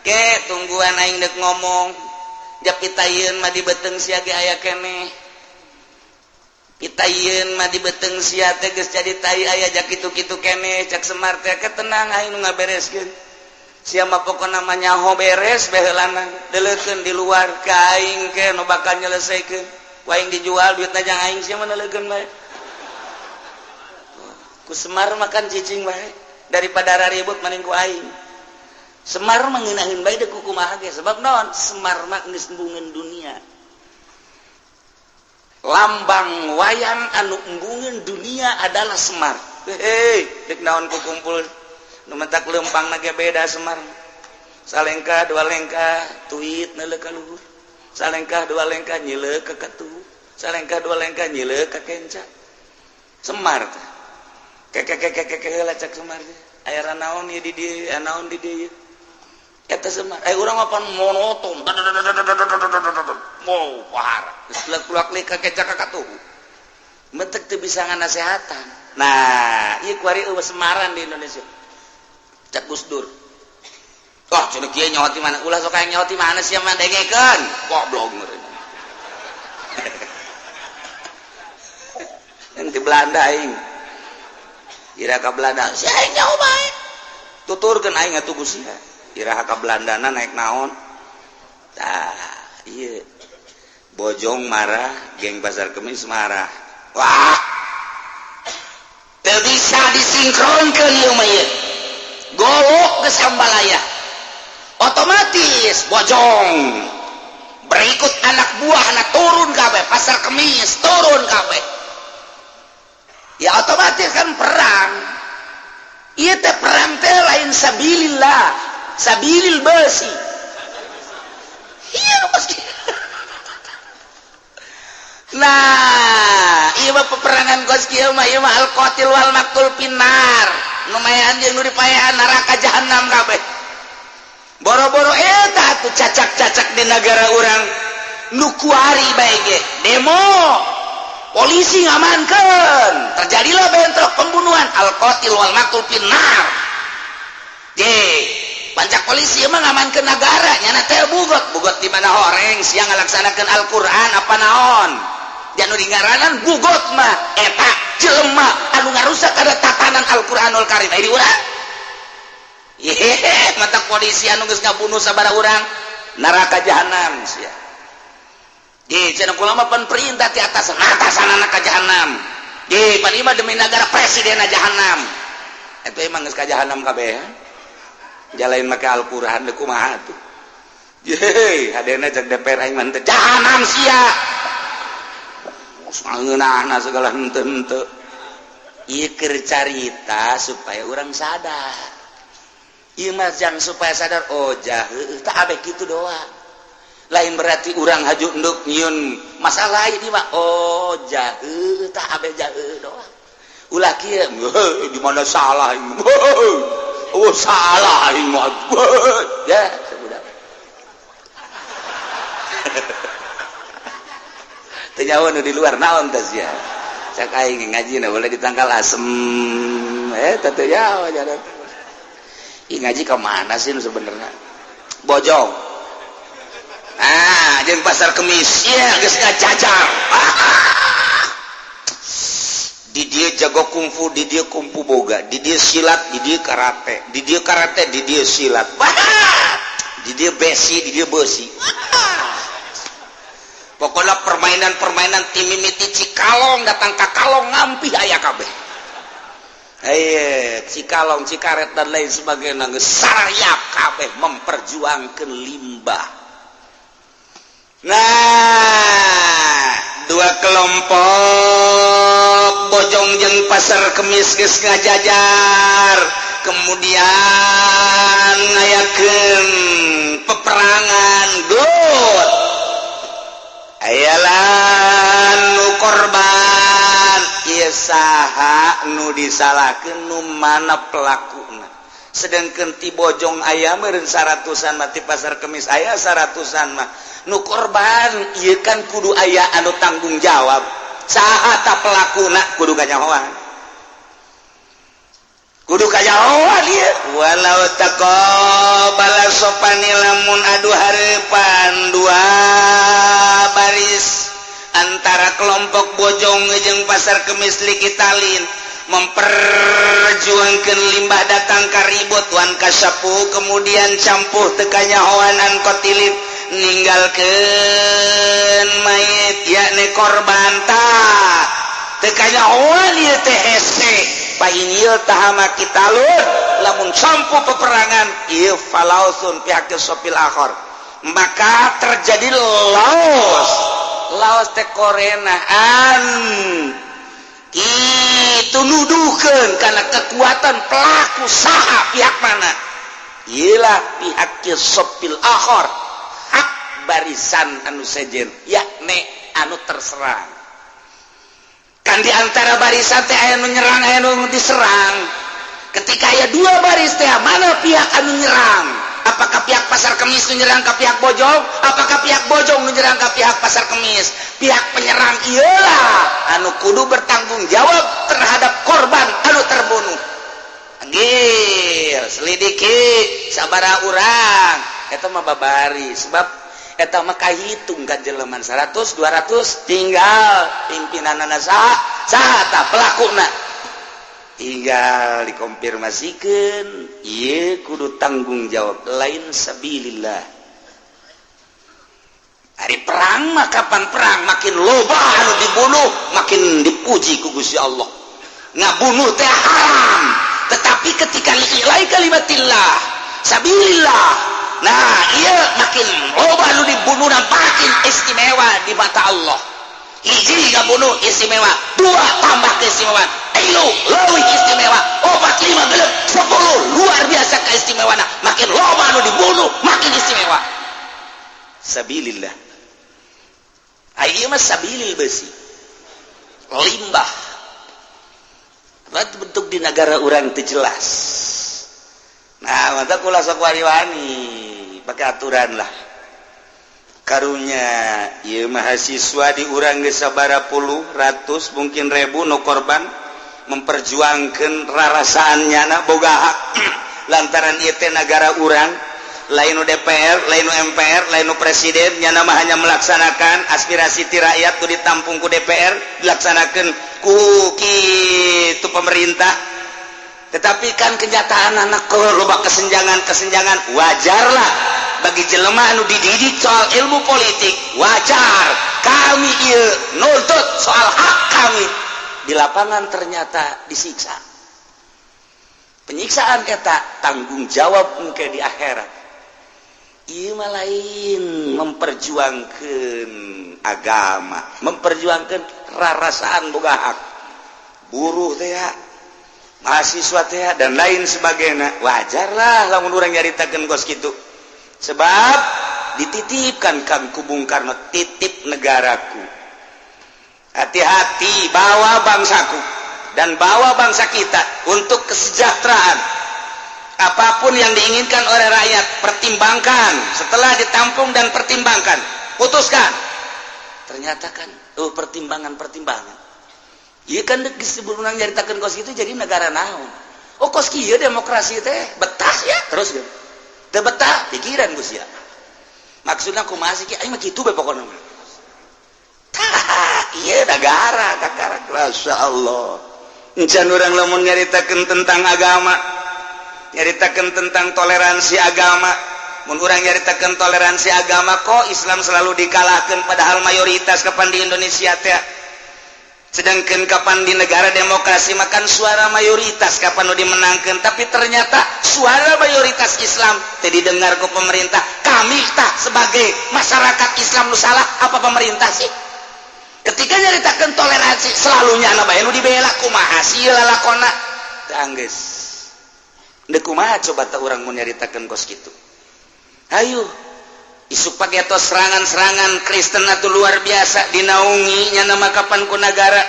ke tungguan aing dek ngomong. Ja pitayeun mah di beuteung sia ge aya keneh, pitayeun mah di beuteung sia teh geus jadi tai aya ja kitu-kitu keneh. Cak Semar teh, "Ke tenang, aing nu ngabereskeun. Sia mah pokona mah nyaho beres baheulana, deleukeun di luar ka aing ke nu bakal nyelesaikeun. Ku aing dijual duitna jang aing, sia mah neuleukeun bae." Ku Semar makan cicing bae, daripada ribut mending ku aing. Semar mengenahin bae dek kumaha ge, sebab naon? Semar mah geus embungeun dunia. Lambang wayang anu embungeun dunia adalah Semar. Hei, dek naon ku kumpul nu mentak lempang ge beda. Semar salengkah dua lengkah tuit neuleuh ka luhur, salengkah dua lengkah nyileuk ka katuhu, salengkah dua lengkah nyileuk ka kenca. Semar teh keke heula. Cak Semar teh, "Aya naon ieu di dieu? Aya naon di dieu?" Eta Semar. Eh, urang mah monoton, mau pahara geus kulak-kulak ka kenca ka katuhu, mentek teu bisa nganasehatan. Nah, ieu kuari eueuh Semaran di Indonesia. Cak Gus Dur, "Wah, cenah kieu nyaho ti mana? Ulah sok aya nyaho ti mana sia mah, dengekeun." Goblok meureun. Yang di Belanda aing. Ira ka Belanda, si aing nyaho bae. Tuturkeun aing atuh ku sia. Iraha ka Belandana naik naon? Tah, ieu. Bojong marah, geng Pasar Kemis marah. Wah. Teu bisa disinkronkeun ieu mah ieu. Golok ke sambalaya. Otomatis Bojong berikut anak buah anak turun kabeh, Pasar Kemis turun kabeh. Ya otomatis kan perang. Ieu teh perang teh lain sabilillah, sabilil besi. Iya pasti. Nah, ieu mah peperangan kos kieu mah, ieu mah al qatil wal maktul finnar. Nu maehan jeung nu dipaehan neraka jahanam kabeh. Boro-boro eta atuh cacak-cacak di negara urang nu kuari bae ge demo, polisi ngamankeun, terjadilah bentrok, pembunuhan, al qatil wal maktul finnar. Je pancak polisi emang ngamankeun negara nyana teh bugot bugot di mana horeng siang ngalaksanakeun Al-Qur'an apa naon janu dingaranan bugot mah eta jelema anu ngarusak ada tatanan Al-Qur'anul Karim. Ai di urang, yehehe, mata polisi anu geus ngabunuh sabaraha urang neraka jahanam sia. Ye, cenah kula mah pan perintah ti atas, atasanana ka jahanam. Ye, pan ieu mah demi negara, presiden jahanam. Eta emang geus ka jahanam kabeh. Jalain make Al-Qur'an deuk kumaha tuh. Ye, hadena cek DPR aing mah teu jahanam sia. Ngeunahna segala henteu-henteu. Ieu keur carita supaya urang sadar. Ieu mah jang supaya sadar, oh jah, heueuh tah abe kitu doang. Lain berarti urang haju enduk nyieun masalah ini mah, oh jah, heueuh tah abe jah doang. Ulah kieu, di mana salah aing. Oh salah aing mah. Ya, sebudak. Teu nyaho nu di luar naon teh sia. Cek aing ngaji na boleh ditangkal asem. Eh, tentu ya. Ih, ngaji ke mana sih sebenarnya? Bojong. Ah, jeung Pasar Kemis. Iya, geus ngajajar. Ah. Di dieu jago kungfu, di dieu kungfu boga, di dieu silat, di dieu karate, di dieu karate, di dieu silat. Wah! Di dieu besi, di dieu besi. Pokoknya permainan-permainan tim mimiti Cikalong datang ke Kalong ngampih aya kabeh. Eh, Cikalong, Cikaret, dan lain sebagainya geus sarayap kabeh memperjuangkan limbah. Nah, dua kelompok Bojong jeung Pasar Kemis geus ngajajar, kemudian ngayakeun peperangan, gelut, ayalah nu korban. Ieu saha nu disalahkeun, nu mana pelakuna? Sedangkan ti Bojong aya meureun saratusan mah, ti Pasar Kemis aya saratusan mah. Nu korban ieu kan kudu aya anu tanggung jawab. Saha ta pelakuna? Kudu kanyahoan, kudu kanyahoan ieu. Walau taqabala shofani, lamun adu hareupan dua baris antara kelompok Bojong jeung Pasar Kemis liqitalin memperjuangkan limbah datang karibut, wan kasyafu, kemudian campuh teu kanyahoan, an qotilin, ninggalkeun mayit yakni korban, tah teu kanyahoan ieu teh hese. Fa in iltahama qitalun, lamun campuh peperangan ieu, falausun fi haqqis shofil akhar, maka terjadi laus. Laos teh korenaan itu nuduhkan karena kekuatan pelaku saha, pihak mana. Ialah pihak shofil akhar, hak barisan anu sejen yakni anu terserang. Kan di antara barisan teh aya nu nyerang, aya nu diserang. Ketika aya dua baris teh, mana pihak anu nyerang? Apakah pihak Pasar Kemis nu nyerang ke pihak Bojong? Apakah pihak Bojong nu nyerang ke pihak Pasar Kemis? Pihak penyerang ialah anu kudu bertanggung jawab terhadap korban anu terbunuh. Anggir selidiki sabara urang eta mah babari, sebab eta mah kahitung kan jeleman 100 200, tinggal pimpinanana saha, saha tah pelakuna, tinggal dikonfirmasikan. Iya, kudu tanggung jawab, lain sabilillah. Hari perang mah, kapan perang makin loba anu dibunuh makin dipuji ku Gusti Allah. Ngabunuh teh haram, tetapi ketika li'ila'i kalimatillah, sabilillah, nah iya, makin loba anu dibunuh makin istimewa di mata Allah. Hiji ngabunuh istimewa, dua tambah keistimewaan, tilu leuwih istimewa, opat, lima, genep, 10, luar biasa keistimewaan. Makin loba anu dibunuh makin istimewa sabilillah. Ayo mah sabilil besi limbah. Berarti bentuk di negara orang itu jelas. Nah, mata kula sok wani-wani pakai aturan lah. Karunya ieu mahasiswa di urang geus sabara puluh ratus, mungkin ribu nu korban memperjuangkan rarasaan nyana boga hak, lantaran ieu teh nagara urang, lain DPR, lain MPR, lain presiden. Nyana mah hanya melaksanakan aspirasi ti rakyat tuh ditampung ku DPR, dilaksanakan ku kitu pemerintah. Tetapi kan kenyataan anak kalau loba kesenjangan kesenjangan, wajarlah bagi jelema anu dididik soal ilmu politik, wajar kami ieu nuntut soal hak kami. Di lapangan ternyata disiksa. Penyiksaan eta tanggung jawab mungkin di akhirat. Ieu mah lain memperjuangkan agama, memperjuangkan rarasaan boga hak buruh teh ya, mahasiswa teh dan lain sebagainya. Wajarlah lamun urang nyaritakeun kos kitu, sebab dititipkan kan ku Bung Karno, titip negaraku, hati-hati bawa bangsaku dan bawa bangsa kita untuk kesejahteraan. Apapun yang diinginkan oleh rakyat, pertimbangkan. Setelah ditampung dan pertimbangkan, putuskan. Ternyata kan, oh, pertimbangan-pertimbangan. Ieu kan geus urang nyaritakeun kos kitu jadi negara naon? Oh, kos kieu demokrasi teh betah ya terus gitu. Teu betah pikiran geus ya. Maksudna kumaha sih, aing mah kitu bae pokona mah. Tah, ieu negara kakara, Masya Allah. Encan urang lamun nyaritakeun tentang agama, nyaritakeun tentang toleransi agama. Mun urang nyaritakeun toleransi agama, kok Islam selalu dikalahkan, padahal mayoritas kapan di Indonesia teh. Sedangkan kapan di negara demokrasi makan suara mayoritas kapan nu dimenangkan, tapi ternyata suara mayoritas Islam teu didengar ku pemerintah. Kami tak sebagai masyarakat Islam nu salah apa pemerintah sih? Ketika nyaritakeun toleransi, selalunya anak bae nu dibela. Kumaha sih lalakona teu anggeus? Deuk kumaha coba teh urang mun nyaritakeun kos kitu? Ayo, isuk pageto serangan-serangan Kristen atau luar biasa dinaungi nya nama kapan ku negara,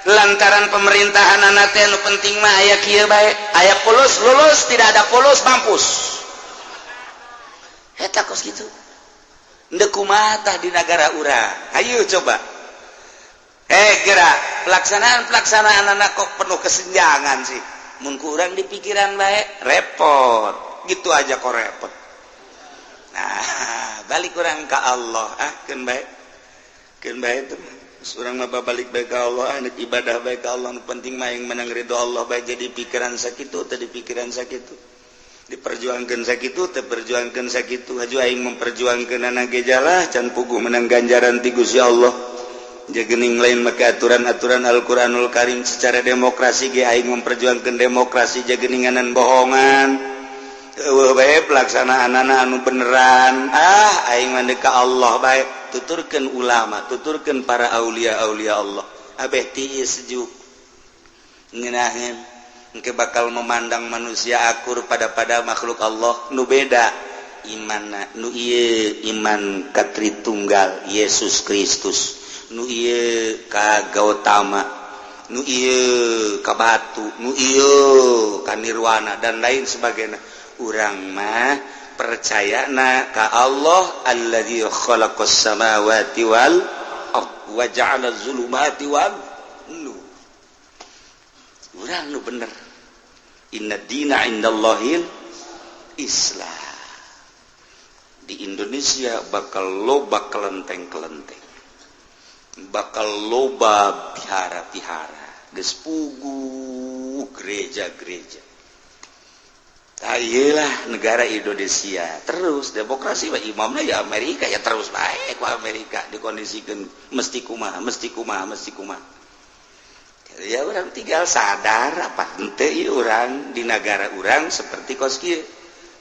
lantaran pemerintahan anak teh nu penting mah aya kieu bae, aya polos lulus, tidak ada polos mampus. Eta kos kitu. Ndek kumaha tah di negara urang? Ayo coba, gerak pelaksanaan-pelaksanaan anak kok penuh kesenjangan sih. Mun kurang di pikiran bae repot, gitu aja kok repot. Nah, balik kurang ke Allah, ah, keun bae, keun bae itu. Urang mah balik bae ka Allah, ah, ibadah bae ka Allah. Nu penting mah yang menang ridho Allah bae. Jadi pikiran sakitu tadi, pikiran sakitu diperjuangkan sakitu, terperjuangkan sakitu. Haju aing memperjuangkan anak gejalah can puguh menang ganjaran ti Gusti Allah. Gening lain maka aturan-aturan Al-Qur'anul Karim secara demokrasi ge aing memperjuangkan demokrasi jageninganan bohongan. Eueuh bae pelaksanaan anak anu beneran. Ah, aing mah ka Allah bae. Tuturkeun ulama, tuturkeun para aulia, aulia Allah abeh tiis sejuk ngeunaheun. Engke bakal memandang manusia akur pada pada makhluk Allah nu beda iman, nu ieu iman ka Tritunggal Yesus Kristus, nu ieu ka Gautama, nu ieu ka batu, nu ieu ka nirwana, dan lain sebagainya. Urang mah percaya na ka Allah alladzi khalaqas samawati wal ard wa ja'ala zulumati wan nur. Urang nu bener. Inna dina indallahil Islam. Di Indonesia bakal loba kelenteng-kelenteng, bakal loba pihara-pihara, geus puguh gereja-gereja. Ayolah, negara Indonesia terus demokrasi mah imamnya ya Amerika, ya terus baik ku Amerika dikondisikan mesti kumaha, mesti kumaha, mesti kumaha. Ya orang tinggal sadar apa ente orang di negara orang seperti kos kieu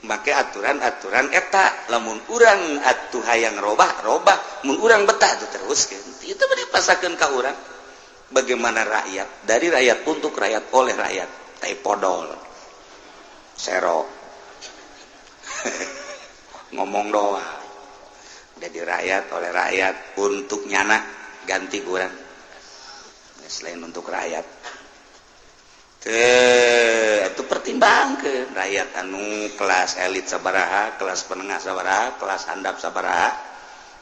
make aturan-aturan eta. Lamun urang atuh hayang robah, robah. Mun urang betah tuh terus itu dipasahkan ke urang. Bagaimana rakyat, dari rakyat, untuk rakyat, oleh rakyat. Tai podol sero ngomong doang. Jadi rakyat, oleh rakyat, untuk nyana. Ganti kurang selain untuk rakyat ke itu pertimbangkan rakyat anu kelas elit sabaraha, kelas penengah sabaraha, kelas handap sabaraha.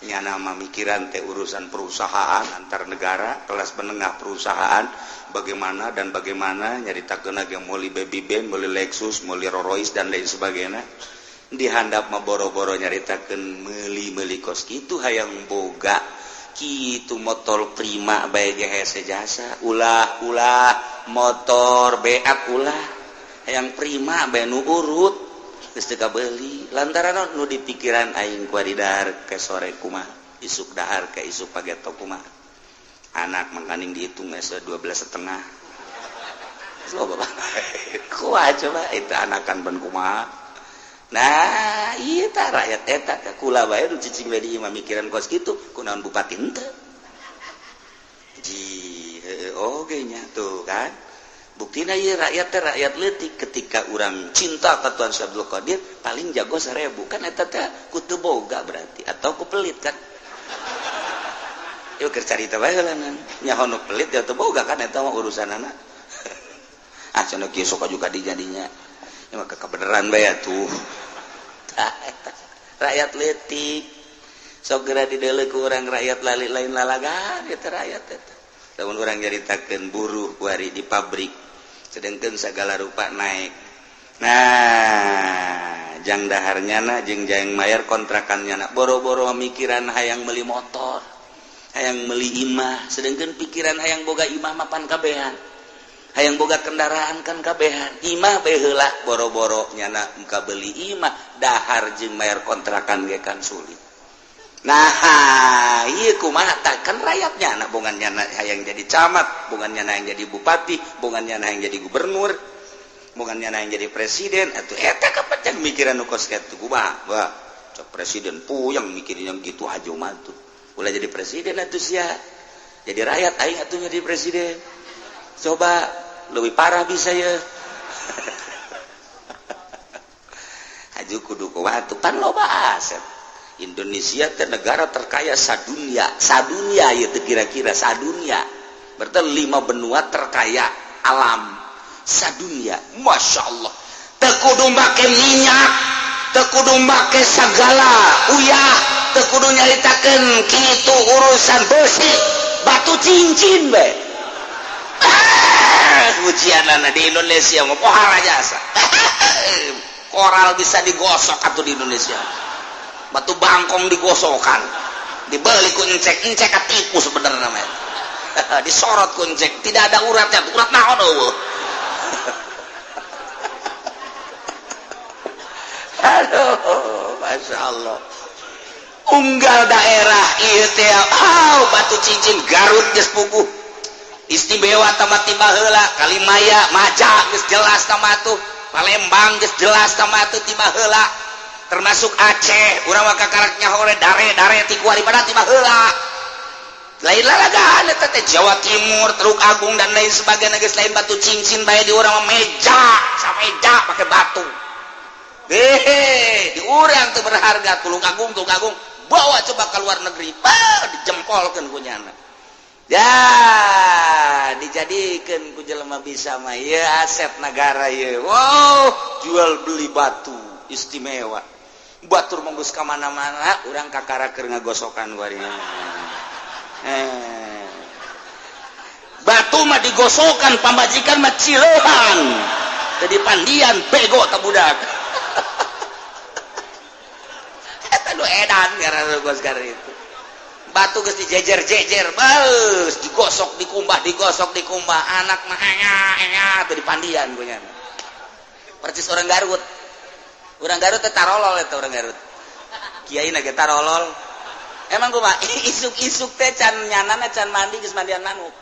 Nyana mikiran teh urusan perusahaan antar negara, kelas menengah perusahaan bagaimana dan bagaimana, nyaritakeun ge meuli baby band, meuli Lexus, meuli Rolls Royce, dan lain sebagainya. Dihandap mah boro-boro nyaritakeun meuli-meuli kos kitu. Hayang boga kitu motor prima bae ge hese jasa. Ulah, ulah motor beak, ulah, hayang prima bae nu urut geus teu kabeli, lantaran nu dipikiran aing kuari dahar ke sore kumaha, isuk dahar ke isuk pageto kumaha, anak mangkaning dihitung geus 12,5. Loba kumaha coba itu anakan ben kumaha? Nah, iya tah rakyat eta ka kula bae nu cicing we di imah mikiran kos kitu. Kunaon bupati henteu? Ji oge nya tuh kan buktina ieu rakyat teh rakyat leutik. Ketika urang cinta ka Tuhan Syekh Abdul Qadir paling jago 1000 kan, eta teh ku teu boga berarti atau ku pelit kan? Yuk keur carita bae heula nyaho nu pelit ya teu boga kan, eta mah urusanana. Ah, cenah kieu sok juga dijadinya ya maka kebenaran bae atuh. Rakyat leutik sok geura dideuleu ku urang rakyat lali lain lalagan eta rakyat eta. Lamun urang nyaritakeun buruh kuari di pabrik, sedangkan segala rupa naik. Nah, jang daharnya na jeung jang mayar kontrakannya na boro-boro mikiran hayang beli motor, hayang beli imah, sedangkan pikiran hayang boga imah mapan kabehan, hayang boga kendaraan kan kabehan. Imah bae heula, boro-boro nyana muka beli imah, dahar jeung mayar kontrakan ge kan sulit. Nah, ieu kumaha tah? Kan rakyatnya anak bongan nyana hayang jadi camat, bongan nyana yang jadi bupati, bongan nyana yang jadi gubernur, bongan nyana yang jadi presiden atuh. Eta kapacang mikiran nu kos kitu kumaha? Wah, cok presiden puyeng mikirin yang gitu aja mah tuh. Ulah jadi presiden atuh sia, jadi rakyat aing atuh jadi presiden, coba lebih parah bisa ya. Aju kudu kumaha tuh? Pan loba aset Indonesia teh, negara terkaya sadunia. Sadunia ya teu kira-kira, sadunia berarti lima benua terkaya alam sadunia. Masya Allah, teu kudu make minyak, teu kudu make segala uyah, teu kudu nyaritakeun kitu urusan besi, batu cincin be. Ah, ujianana di Indonesia mah pohara jasa. Koral bisa digosok atau di Indonesia batu bangkong digosokan, dibeli ku encek. Encek ketipu sebenarnya namanya. Disorot ku encek, tidak ada uratnya. Urat naon eueuh. Aduh, Masya Allah, unggal daerah ieu teh, oh, batu cincin Garut geus puguh istimewa tamat tiba heula. Kalimaya Maja geus jelas tamat tuh, Palembang geus jelas tamat tuh tiba heula, termasuk Aceh. Urang mah kakarak nyaho dare dare ti kuari pada tiba heula. Lain lalagaan eta teh Jawa Timur, Teluk Agung dan lain sebagainya geus lain batu cincin bae, di urang mah meja sameja pakai batu. Hehe, di urang tuh berharga Tulung Agung. Tulung Agung bawa coba ke luar negeri, bah, dijempolkeun ku nyana. Ya, dijadikan ku jelema bisa mah ya aset negara ya. Wow, jual beli batu istimewa. Batur mah geus ka mana-mana, urang kakara keur ngagosokan kuari. Eh. Batu mah digosokan, pamajikan mah cileuhan. Jadi pandian bego ta budak. Eta nu edan ngaranna gos itu. Batu geus dijejer-jejer, beus digosok dikumbah, digosok dikumbah, anak mah enya enya teu dipandian ku nya. Percis orang Garut. Orang Garut teh tarolol eta orang Garut. Kiai na ge tarolol. Emang kumaha? Isuk-isuk teh can nyanana can mandi geus mandian manuk.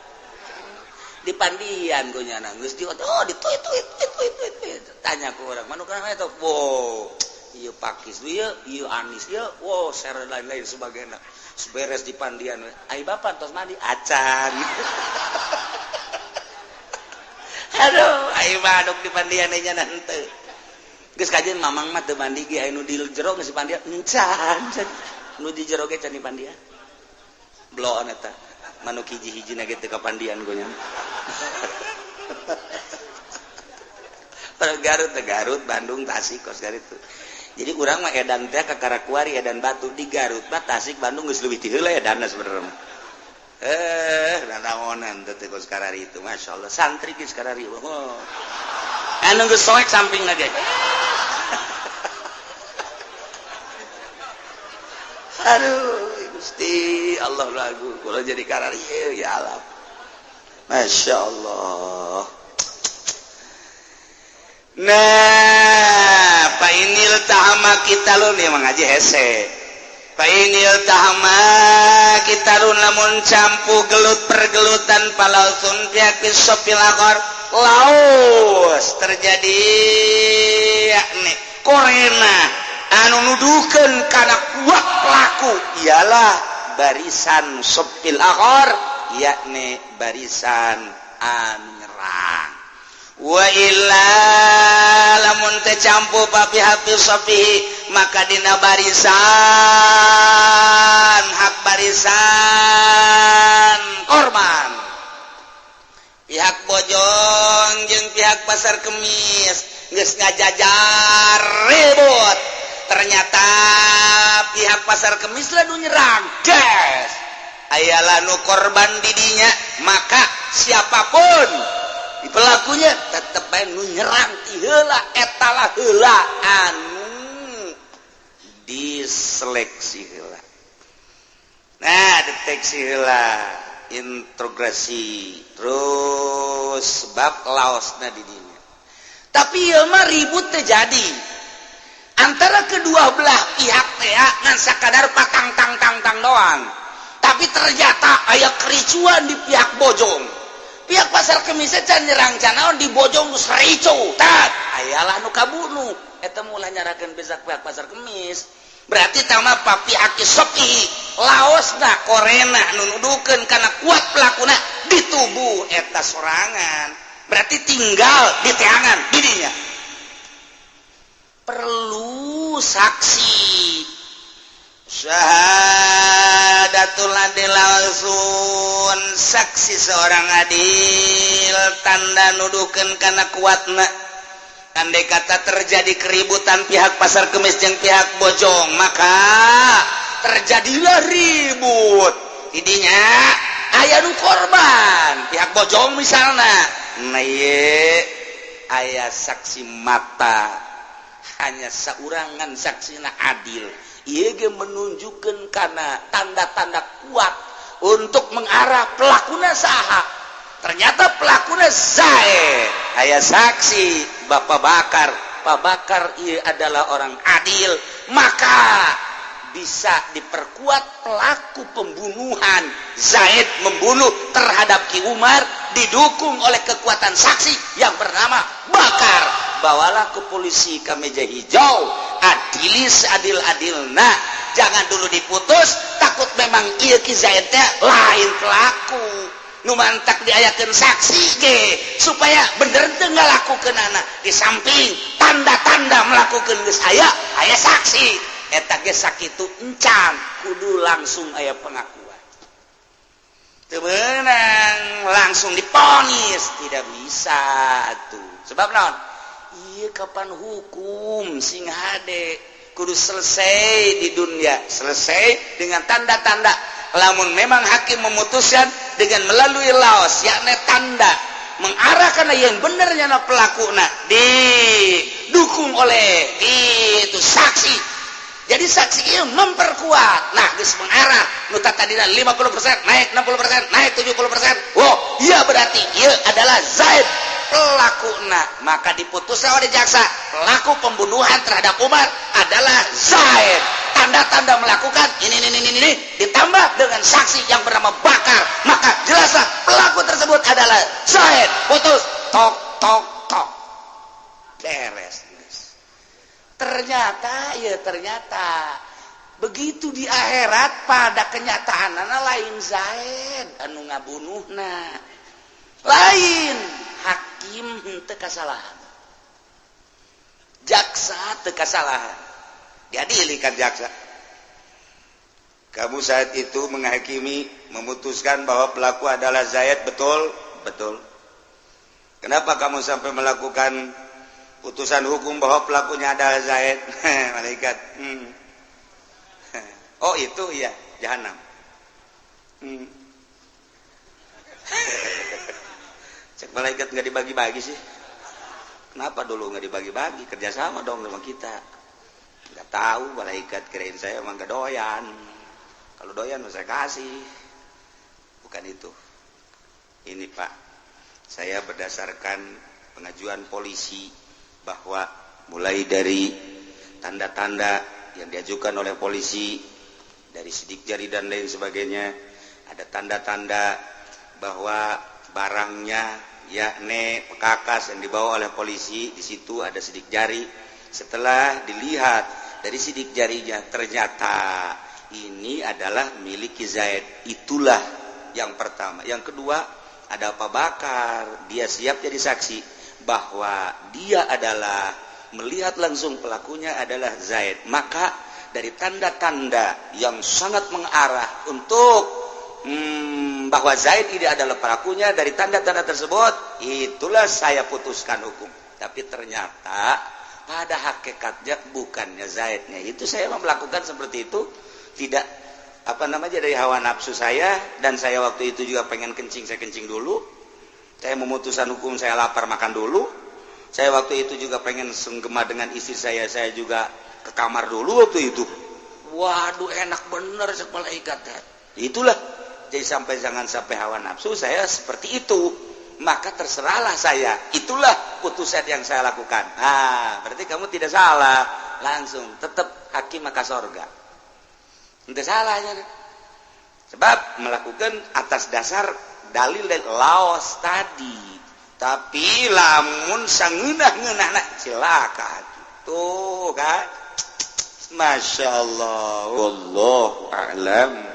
Dipandian ku nyana geus di oh dituit tuit tuit tuit tuit. Tanya ku urang, manuk kana eta? Wow, ieu pakis ieu, ieu anis ieu, wow, share lain-lain sebagainya. Beres di pandian, ai bapak tos mandi acan. Aduh, ai manuk di pandian nya henteu. Geus kajian mamang mah teu mandi ge, anu di jero geus dipandian encan. Nu di jero ge can dipandian. Bloon eta. Manuk hiji-hiji na ge teu kapandian ku nya. Garut, Garut, Bandung, Tasik kos Garut. Jadi urang mah edan teh ka Karakuari edan batu di Garut mah, Tasik, Bandung geus leuwih ti heula edanna sebenarnya. Nanaonan teh kos karari itu, Masya Allah, santri geus karari. Oh. Anu geus soek sampingna ge. Aduh, Gusti Allah lagu kula jadi karari ya Allah. Masya Allah. Nah, fa inil tahama kita lu nih mengaji hese. Fa inil tahama kita lu lamun campu gelut pergelutan palausun pihak sopil akor laus terjadi yakni korena anu nuduhkeun kana kuat pelaku ialah barisan sopil akor, yakni barisan anu nyerang. Wa illa lamun teh campu papi hafi sofihi maka dina barisan hak barisan korban pihak bojong jeung pihak pasar kemis geus ngajajar ribut, ternyata pihak pasar kemis lah nu nyerang gas. Ayalah nu korban didinya, maka siapapun pelakunya tetep bae nu nyerang ti heula etalah heula anu diseleksi heula. Nah, deteksi heula, interogasi terus bab laosna di dinya. Tapi ieu mah ribut terjadi antara kedua belah pihak teh ngan sakadar patang tang tang tang doang. Tapi ternyata aya kericuan di pihak Bojong. Pihak Pasar Kemis can nyerang can naon, di Bojong geus ricuh. Tat, ayalah nu kabunuh. Eta mulai nyarakeun pihak pihak Pasar Kemis. Berarti tama pihak sepi laosna korena nu nuduhkeun kana kuat pelakuna di tubuh eta sorangan. Berarti tinggal di teangan didinya. Perlu saksi syahadatul adil, langsung saksi seorang adil, tanda nuduhkeun kana kuatna. Andai kata terjadi keributan pihak Pasar Kemis jeung pihak Bojong, maka terjadilah ribut idinya, aya nu korban pihak Bojong misalnya. Nah, ye, aya saksi mata hanya saurangan, saksina adil. Ieu ge menunjukkan karena tanda-tanda kuat untuk mengarah pelakuna saha. Ternyata pelakuna Zaid. Aya saksi Bapak Bakar. Pak Bakar ia adalah orang adil, maka bisa diperkuat pelaku pembunuhan Zaid membunuh terhadap Ki Umar, didukung oleh kekuatan saksi yang bernama Bakar. Bawalah ke polisi, ke meja hijau, adilis adil-adil. Nah, jangan dulu diputus, takut memang iya Ki Zaidnya lain pelaku. Nu mantak diayakeun saksi ge supaya bener teu ngalakukeun anak. Di samping tanda-tanda melakukan geus aya, aya saksi eta ge sakitu encan kudu langsung aya pengakuan. Teu meunang langsung diponis, tidak bisa tuh. Sebab naon? Iya, kapan hukum sing hade kudu selesai di dunia, selesai dengan tanda-tanda. Lamun memang hakim memutuskan dengan melalui laos, yakni tanda mengarahkan yang benernya na pelaku, na didukung oleh itu saksi. Jadi saksi itu memperkuat. Nah, geus mengarah nu tadina 50% naik 60%, naik 70%. Oh iya, berarti iya adalah Zaid pelaku. Nah, maka diputus oleh jaksa pelaku pembunuhan terhadap Umar adalah Zaid. Tanda-tanda melakukan ini ditambah dengan saksi yang bernama Bakar, maka jelaslah pelaku tersebut adalah Zaid. Putus, tok tok tok, beres. Ternyata ya, ternyata begitu di akhirat pada kenyataan lain Zaid anu ngabunuhna, lain. Hakim henteu kasalahan, jaksa teu kasalahan. Diadili kan jaksa. Kamu saat itu menghakimi, memutuskan bahwa pelaku adalah Zaid, betul? Betul. Kenapa kamu sampai melakukan putusan hukum bahwa pelakunya adalah Zaid? Malaikat. Oh, itu iya, jahanam. Cek malaikat, nggak dibagi-bagi sih. Kenapa dulu nggak dibagi-bagi? Kerjasama dong sama kita. Nggak tahu malaikat, kirain saya emang gak doyan. Kalau doyan saya kasih. Bukan itu. Ini, Pak, saya berdasarkan pengajuan polisi bahwa mulai dari tanda-tanda yang diajukan oleh polisi, dari sidik jari dan lain sebagainya, ada tanda-tanda bahwa barangnya, yakni pekakas yang dibawa oleh polisi, di situ ada sidik jari. Setelah dilihat dari sidik jarinya, ternyata ini adalah milik Zaid. Itulah yang pertama. Yang kedua, ada apa Bakar, dia siap jadi saksi bahwa dia adalah melihat langsung pelakunya adalah Zaid. Maka dari tanda-tanda yang sangat mengarah untuk bahwa Zaid ini adalah pelakunya, dari tanda-tanda tersebut itulah saya putuskan hukum. Tapi ternyata pada hakikatnya bukannya Zaidnya itu. Saya melakukan seperti itu tidak. Apa namanya, dari hawa nafsu saya, dan saya waktu itu juga pengen kencing, saya kencing dulu. Saya memutuskan hukum, saya lapar, makan dulu. Saya waktu itu juga pengen senggema dengan istri saya juga ke kamar dulu waktu itu. Waduh, enak bener cek malaikat. Itulah, jadi sampai jangan sampai hawa nafsu saya seperti itu, maka terserahlah saya. Itulah putusan yang saya lakukan. Ah, berarti kamu tidak salah. Langsung tetap hakim maka sorga. Tidak salahnya, sebab melakukan atas dasar dalil dan laos tadi. Tapi lamun sangeunah-ngeunah, silakan tuh kan. Masya Allah, wallahu a'lam.